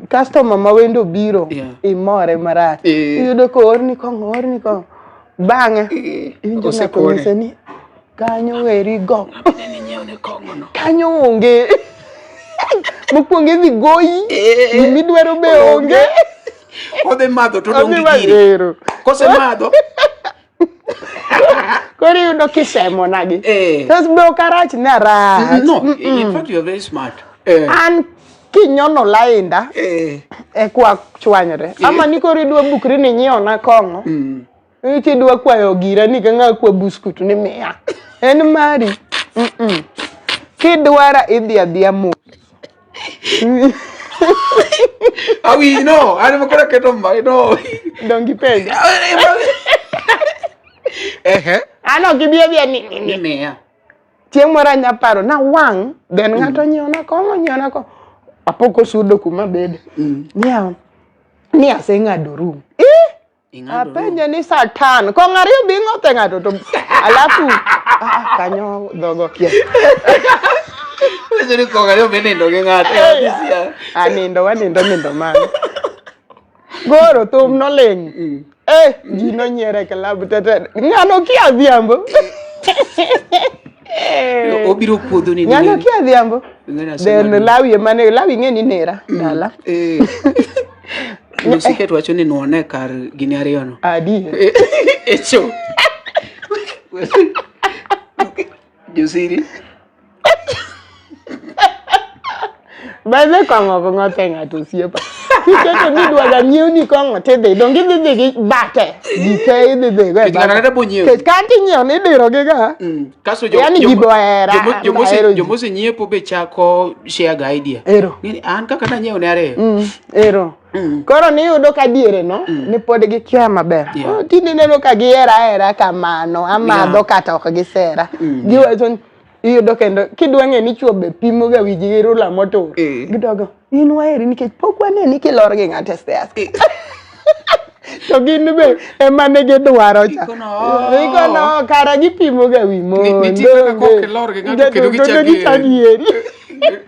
Customer ma wendo biro imore marach. Iyudo ka oorni kong'o, oorni kong'o. Bang'e iwinjo ng'ato nyise ni kanyo weri go. Kanyo onge. Mokwongo idhi goyi, gimidwaro be onge. Odhi madho to odong' gi gire. Kosemadho Koro iyudo kisemo nagi. To be ok arach ni arach. No, in fact you are very smart. An kinyono lainda e kwa chwanyre. Ama ni koro idwa bukri ni nyiewna kong'o. Kidwa kwayo gira ni ka ng'a kwa buskut ni miya. En mari. Kidwara idhi adhiya mos. Awinj no, an ema koro aketo ma no. Donge ipenja? Ehe. An ok ibi adhiya ni ni Ni miya. Chieng' moro anya paro na wang' then ng'ato onyiewna kong'o onyiewna kong'o. Apoko sudo kuma abede. Niya, ni aseng'ado room. Eh! Ing'ado room. Apenje ni Satan, kong'o ariyo bi ng'othe ng'ato to alafu ah, kanyo dhogo kia. Wacho ni kong'o ariyo be nindo gi ng'ato. Anindo wanindo nindo mane. Goro thum noling'. Eh, ji nonyiero e club tete. Ng'ano kia adhiambo. Eh. Obiro puodho ni. Ng'ano kia adhiambo. Ng'ano Then aseng'ado. Lawi emane Lawi ing'e ni nera dala. Eh. Lucy Ket wacho ni nuone kar gini ariyo no. Adier. Echo. Josiri. By the way, kong'o ok ng'othe ng'ato osiepa. Kiketo ni idwaga nyiewni kong'o tidhi, donge idhi dhi gi bate. Ji te idhi dhi go e Nikech ng'ato ang'ata bonyiewo. Nikech kata inyiewo ni idiro gi ga. Kasto Yaani ji bohera, ahero ji. jomose nyiepo be chako share ga idea. Ero. Ng'eni, an kaka nanyiewo ne ariyo. Ero. Koro niyudo ka diere no, ni pod gikia maber. Oh, tinde ineno ka gihera ahera kamano, amadho kata ok gisera. Giwacho ni iyudo kendo kidwa ng'e ni chwo be pimo ga wigi gi rula motur. Gidogo, in waheri nikech pok waneni kilor gi ng'ato e stairs. To gin be ema ne gidwaro cha. Ikono. Ikono, kara gipimo ga wi mon. Nitie kaka kok ilor gi ng'ato kendo gichak gichak yieri. yieri.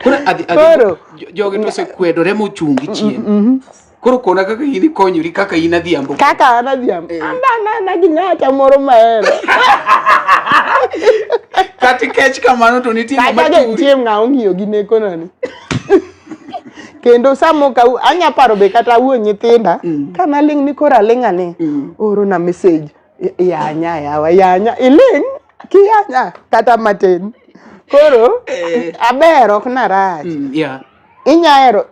Koro adhi adhi Koro. jogi to osekwedore mochung' gi chien. Koro kona kaka in ikonyori kaka in adhiambo. Kaka an adhiambo. An be anana gi ng'ata moro mahero. Kata ikech kamano to nitie ng'ama Kata be turi. nitie ng'a ong'iyo gi neko nani. Kendo samo ka anya paro be kata wuon nyithinda ka naling' ni koro aling' ani oro na message yanya yawa yanya iling' kiyanya kata matin. Koro aber ok narach. Inya hero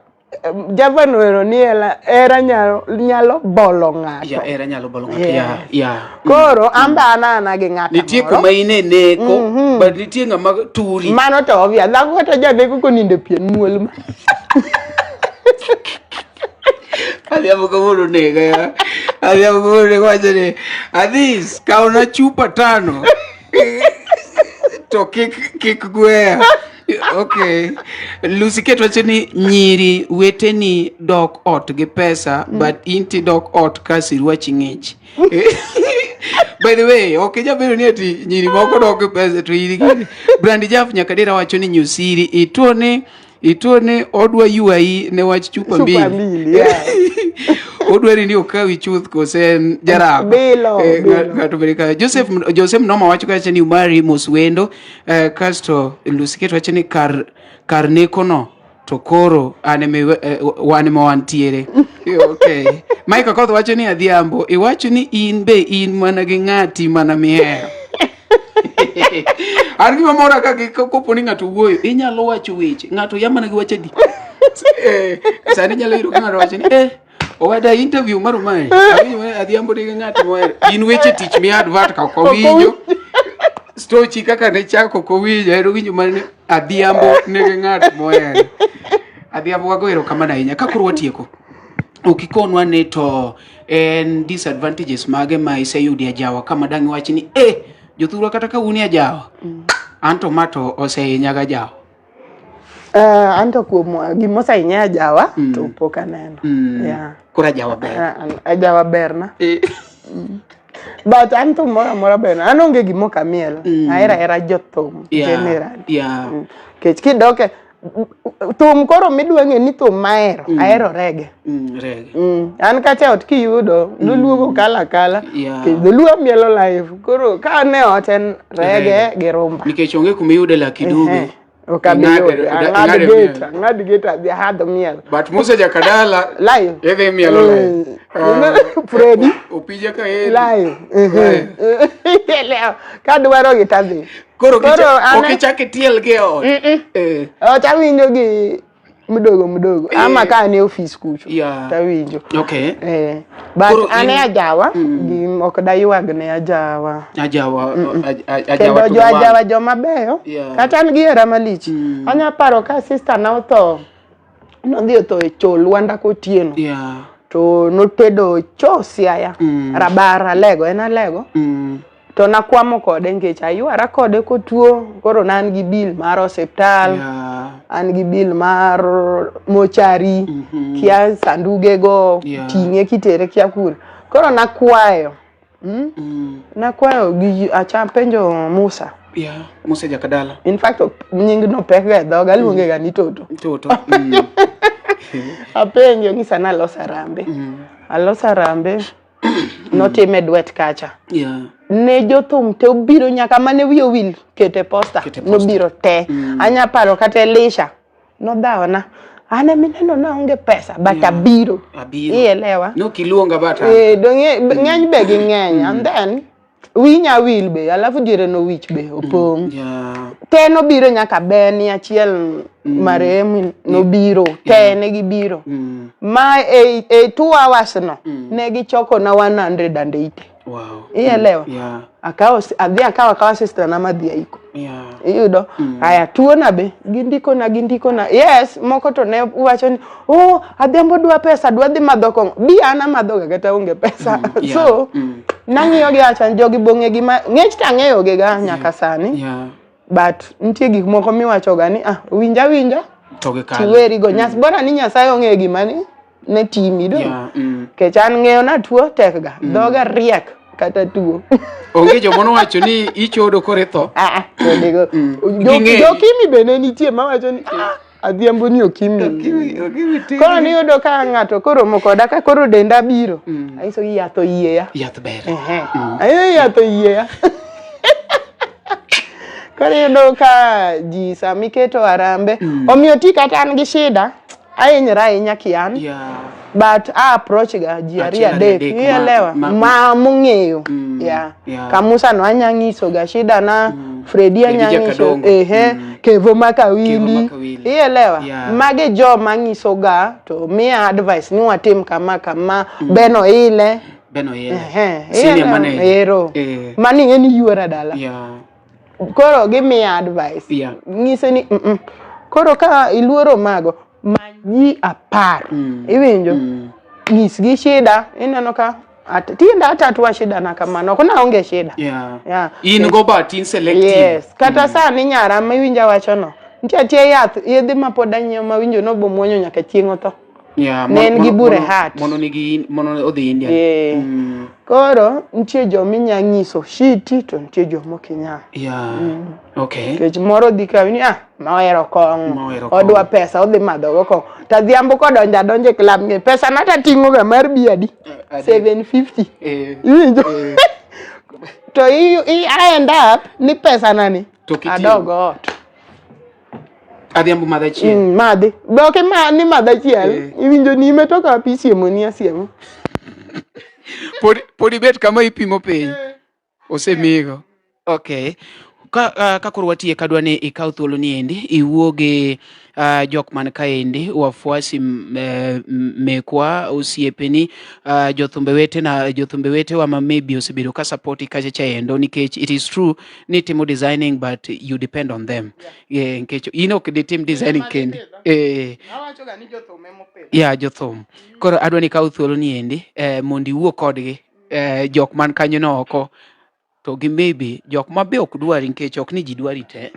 Javan ohero ni hera nyalo bolo ng'ato. Yeah, hera nyalo bolo ng'ato. Yeah, yeah. Koro an be an ana gi ng'ato. Nitie kuma in e neko, but nitie ng'ama turi. Mano to obvious. Dhako kata janeko konindo e pien muol ma. Adhiambo kawuono nega ya. Adhiambo kawuono nega wacho ni Adhis, kawna chupa tano. To kik gweya. Okay. Lucy Ket wacho ni nyiri weteni dok ot gi pesa but in tidok ot ka sirwachi ng'ich. By the way, ok inyal bedo ni ati nyiri moko dok gi pesa to in gi Brandi Jaff Nyakadera wacho ni Nyosiri ituo ni odwa ywayi ne wach chupa Chupa mbili. mbili, yeah. Odwari ni okawi chuth kose en jaraba. Bilo, bilo. Ng'ato bende ka Joseph Noma wacho kacha ni Umari mos wendo kasto Lucy Ket wacho ni kar neko no to koro an ema wan ema wantiere. Okay. Mike Okoth wacho ni Adhiambo iwacho ni in be in mana gi ng'ati mana mihero. An gima mora ka kopo ni ng'ato wuoyo inyalo wacho weche ng'ato ya mana gi wacho adi. Sani inyalo yudo ka ng'ato wacho ni owada interview mar Umari awinjo mana Adhiambo nigi ng'at mohero in weche tich mi advert ka ok owinjo stochi kaka ne chako ok owinjo en owinjo mana ni Adhiambo nigi ng'at mohero. Adhiambo wago erokamano ahinya ka koro watieko ok ikonwa ni to en disadvantages mage ma iseyudo e ajawa kama dang' iwach ni jothurwa kata ka un e ajawa anto ma to osehinya ga jawa. Anto kuom gima osehinya e ajawa to pok aneno. Yeah. Koro ajawa ber. Ajawa berna. But an thum moro amora berna. An onge gima ok amiel. Ahero ahera jothum generally. Nikech kidok e thum koro midwa ng'e ni thum mahero, ahero reggae. Reggae. An kata e ot kiyudo, dholuo go kalo akala. Nikech dholuo mielo live. Koro ka an e ot en reggae gi rumba. Nikech onge kuma iyude Lucky Dube. Ok abi yude. Ang'ad gate, ang'ad gate adhi ahadh miel. But Musa Jakadala live. Idhi mielo live. Freddy. Opija ka en. Live. Kadwaro gi tadhi. Koro ok ichak itiel gi e ot. Ot awinjo gi Mdogo mdogo ama ka an e ofis kucho tawinjo. Okay. But an e ajawa gi ok daywag ne ajawa. Ajawa ajawa. Kendo jo ajawa joma beyo. Kata an gi hera malich. Anya paro ka sister na otho nodhi otho e cho Lwanda Kotieno. To notedo cho Siaya. Rabar alego en alego. To nakwamo kode nikech aywara kode kotuo koro ne an gi bill mar osiptal. An gi bill mar mochari. Kia sanduge go ting'e kitere kia kure. Koro nakwayo. Nakwayo gi acha penjo Musa. Yeah, Musa Jakadala. In fact, nying no pek ga e dhoga, aluonge ga ni Toto. Toto. Apenjo ng'isa ni alos arambe. Alos arambe. Notime duet kacha. Ne jothum te obiro nyaka mane wiye owil kete posta. Nobiro te. Anya paro kata Elisha nodhawona. An ema ineno ni aonge pesa but abiro. Abiro. Ielewa? Nokiluonga but Ng'eny be ging'eny. And then wiyi nya wil be alafu diere no wich be opong'. Te nobiro nyaka Beni achiel marehemu nobiro te ne gibiro. Ma e 2 hours no ne gichoko na 180. Wow. Ielewa? Akawo adhi akawo akawa sister na madhi aiko. Iyudo? Aya tuo na be gindikona gindikona. Yes, moko to ne wacho ni oh Adhiambo dwa pesa dwa dhi madho kong'o. Bi an amadho ga kata onge pesa. So nang'iyo gi acha jogi bong'e gi ma ng'ech to ang'eyo gi ga nyaka sani. But nitie gik moko miwacho ga ni ah winja winja To gikalo. tiweri go. Bora ni Nyasaye ong'eyo gima ni ne timi do. Nikech an ng'eyo na tuo tek ga. Dhoga riek kata tuo. Onge joma nowacho ni ichodo koro itho. Ah, Jokimi be ne nitie mawacho ni ah, Adhiambo ni okimi. Koro niyudo ka ng'ato koromo koda ka koro denda biro. Anyiso gi yath oyieya. Yath ber. Anyiso yath oyieya. Koro iyudo ka ji sama iketo arambe. Omiyo ti kata an gi shida, ahinyora ahinya kian. But a approach ga ji ariyo adek. Ielewa? Ma mong'eyo. Kamusa no anya nyiso ga shida na. Freddy anya nyiso. Ehe. Kevo Makawili. Ielewa? Magi joma nyiso ga to miya advice ni watim kama kama. Beno ile. Beno ile. Senior manager. Ero. Mani ing'e ni yuora dala. Koro gimiya advice. Ng'ise ni Koro ka iluoro mago, many ji 10. Iwinjo? Nyisgi shida, ineno ka tinda atatua shida na kamano, ok naonge shida. In go but in selective. Yes, kata sani nyara miwinja wacho no. Nitie atia yath, yedhe ma pod anyiewo mawinjo nobo muonyo nyaka chieng' otho. Ne en gi bure heart. Mono nigi mono odhi India. Koro nitie joma inya nyiso shiti to nitie joma ok inyal. Okay. Nikech moro dhi kawi ni ah mohero kong'o. Odwa pesa odhi madho go kong'o. To Adhiambo kodonjo adonjo e club ng'e pesa na tating'o ga mar bia adi? 750. Iwinjo? To I end up ni pesa na ni adog ot. Adhiambo madho achiel. Madhi. Be ok ni madho achiel. Iwinjo ni ime to ka pi siemo ni asiemo. Pod ibet kama ipimo piny. Osemigo. Okay. Ka koro watiye kadwa ni ikaw thuolo ni endi iwuo gi jok man kaendi wafuasi mekwa osiepeni jothumbe wetena jothumbe wetewa ma maybe osebedo ka support kacha chaendo nikech it is true ni timo designing but you depend on them. Nikech in ok ditim designing kendi. Yeah, jothum. Koro adwa ni ikaw thuolo ni endi mondo iwuo kodgi jok man kanyo no oko to gi maybe jok ma be ok dwari nikech ok ni ji dwari te.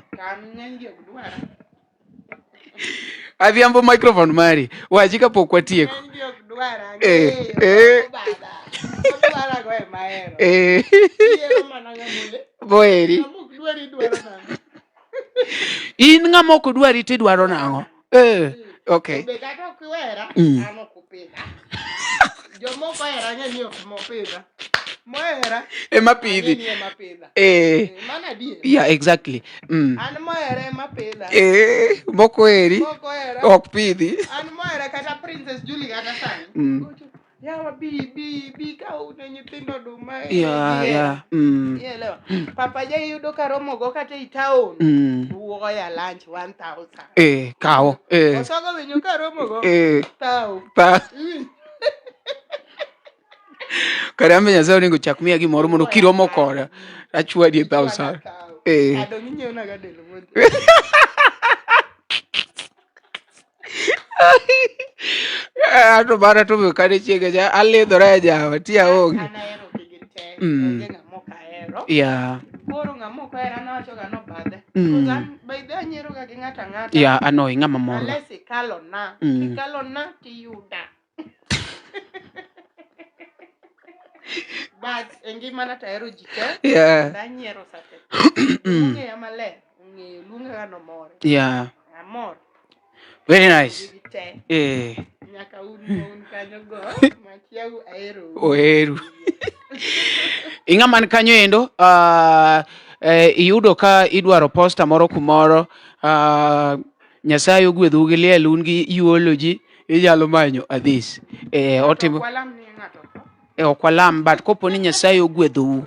Adhiambo microphone mari wachi kapok watieko. Boeri. In ng'ama ok dwari tidwaro nang'o? Okay. Be kata ok ihera, an ok upidha. Jomoko ohera ang'e ni ok mopidha. Mohera ema pidhi. ang'e ni ema pidha. Mano adier. Yeah, exactly. An mohera ema pidha. Moko oheri Moko ohera. ok pidhi. An mohera kata Princess Julie kata sani. Yawa bi bi bi ka une nyithindo oduma. Yeah. Ielewa. Papa ja iyudo ka romo go kata ei town. Wuoya lunch 1000. Eh, kawo. Eh. Osogo winyo ka romo go. Eh. Tao. Pa. Iwinjo? Kare ambe Nyasaye onego chak miya gimoro mondo kiromo koda achwadi e 1000. Eh. Adong' inyiewna ga del mondi. Ato mara to kane chiege ja alidhora e jawa ti aonge. An ahero gi te. Onge ng'ama ok ahero. Koro ng'ama ok ohero an awacho ga nobadhe. Because an by the anyiero ga gi ng'ato ang'ata. Yeah, ano ing'ama mor. Unless ikalo na. Kikalo na tiyuda. But e ngimana to ahero ji te. To anyiero sate. Ong'eya maler. Ong'eyo luonga ga nomore. Amor. Very nice. Gi te. Nyaka un ma un kanyo go makiau ahero. Oheru. Ing'ama man kanyo endo, iyudo ka idwaro posta moro kumoro, Nyasaye ogwedhou gi liel un gi eulogy, inyalo manyo Adhis. Otimo Ok walam ni ng'ato tho. Ok walam, but kopo ni Nyasaye ogwedhou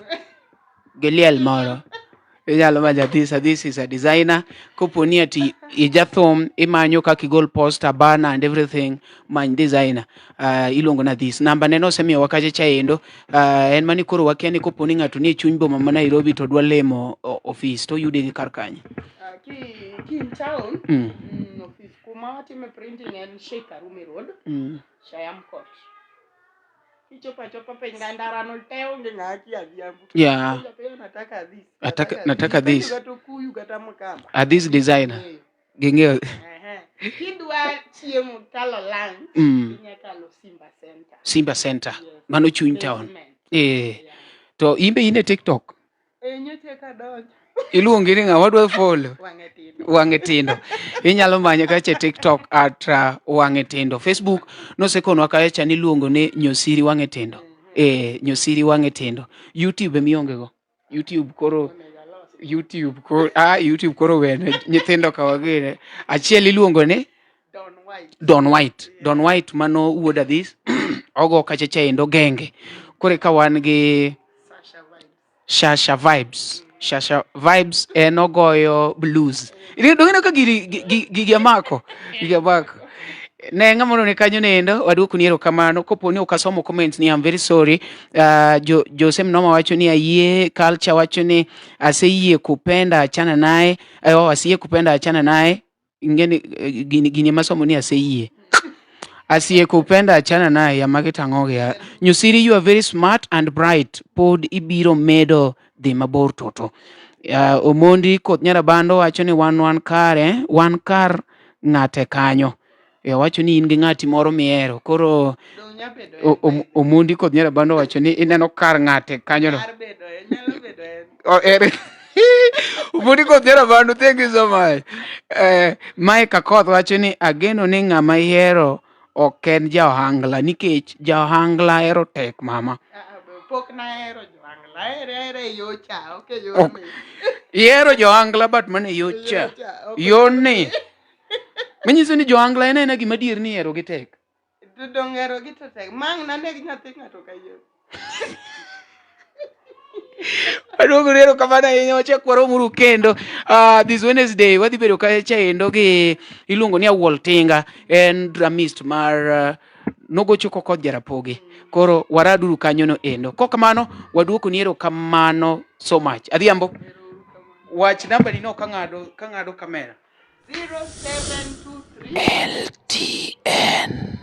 gi liel moro, inyalo manyo Adhis. Adhis is a designer. Kopo ni ati ijathum, imanyo kaka igol poster, banner and everything, many designer. Iluongo ni Adhis. Namba ne nosemiyowa kacha cha endo. En mani koro wakia ni kopo ni ng'ato nie chuny boma ma Nairobi to dwa lemo ofis to oyude gi kar kanye. Ki in town, ofis kuma watime printing en Sheikh Karume Road, Shayam Court. Kichopo achopa piny ga ndara no te onge ng'a kia Adhiambo. Penjo apenja nataka this. Nataka this. Penjo kata Okuyu kata Mkamba. Adhis designer. Ging'eyo. Kidwa chiemo kalo lunch, inya kalo Simba Center. Simba Center. Yes. Mano chuny town. Basement. To imbe in e TikTok? Nyocha eka adonjo. Iluongi ni ng'a? Wadwa follow. Wang'e tindo. Wang'e tindo. Inyalo manye kacha e TikTok at Wang'e Tindo. Facebook nosekonwa kacha ni iluongo ni Nyosiri Wang'e Tindo. Nyosiri Wang'e Tindo. YouTube emionge go. YouTube koro YouTube koro YouTube koro wene nyithindo ka wagine. Achiel iluongo ni Don White. Don White. Don White mano wuod Adhis. Ogo kacha cha endo genge. Kore ka wan gi Sasha Vibes. Shasha Vibes. Shasha Vibes en ogoyo blues. Dong'e ka gigi amako. Gigi amako. Ne ng'ama ni kanyo nendo waduoko ni erokamano kopo ni ok asomo comments ni I'm very sorry. Jose Mnoma wacho ni ayie, Culture wacho ni aseyie kupenda achana naye. Asiye kupenda achana naye. Ingeni gini masomo ni aseyie. Asiye kupenda achana naye ya magi tang'o ya. Nyosiri, you are very smart and bright. Pod ibiro medo dhi mabor toto. Omondi koth Nyarabando wacho ni wan kare, wan kar ng'ate kanyo. Wacho ni in gi ng'ati moro mihero. Koro Omondi koth Nyarabando wacho ni ineno kar ng'ate kanyo no. Kar bedo en, nyalo bedo en. Oh, ere. Omondi koth Nyarabando, thank you so much. Mike Akoth wacho ni ageno ni ng'ama ihero ok en ja ohangla nikech ja ohangla hero tek mama. Pok nahero jo ohangla, ahere ahera e yo cha, ok e yo Ok. ni. Ihero jo ohangla but mana e yo cha. Yo cha, ok Yo ni. Manyiso ni jo ohangla en aena gima adier ni ihero gi tek. To dong hero gi to tek. Mang' naneg nyathi ng'ato kayiem. Aduogo ni erokamano ahinya wachak waromuru kendo. This Wednesday wadhi bedo kacha endo gi iluongo ni Awuol Tinga, en drummist mar nogocho kokoth Jarapogi. Koro waraduru kanyo no endo. Kok kamano waduoko ni erokamano so much. Adhiambo. Wach namba ni no kang'ado kamera. 0723 LTN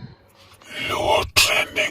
Luo Trending.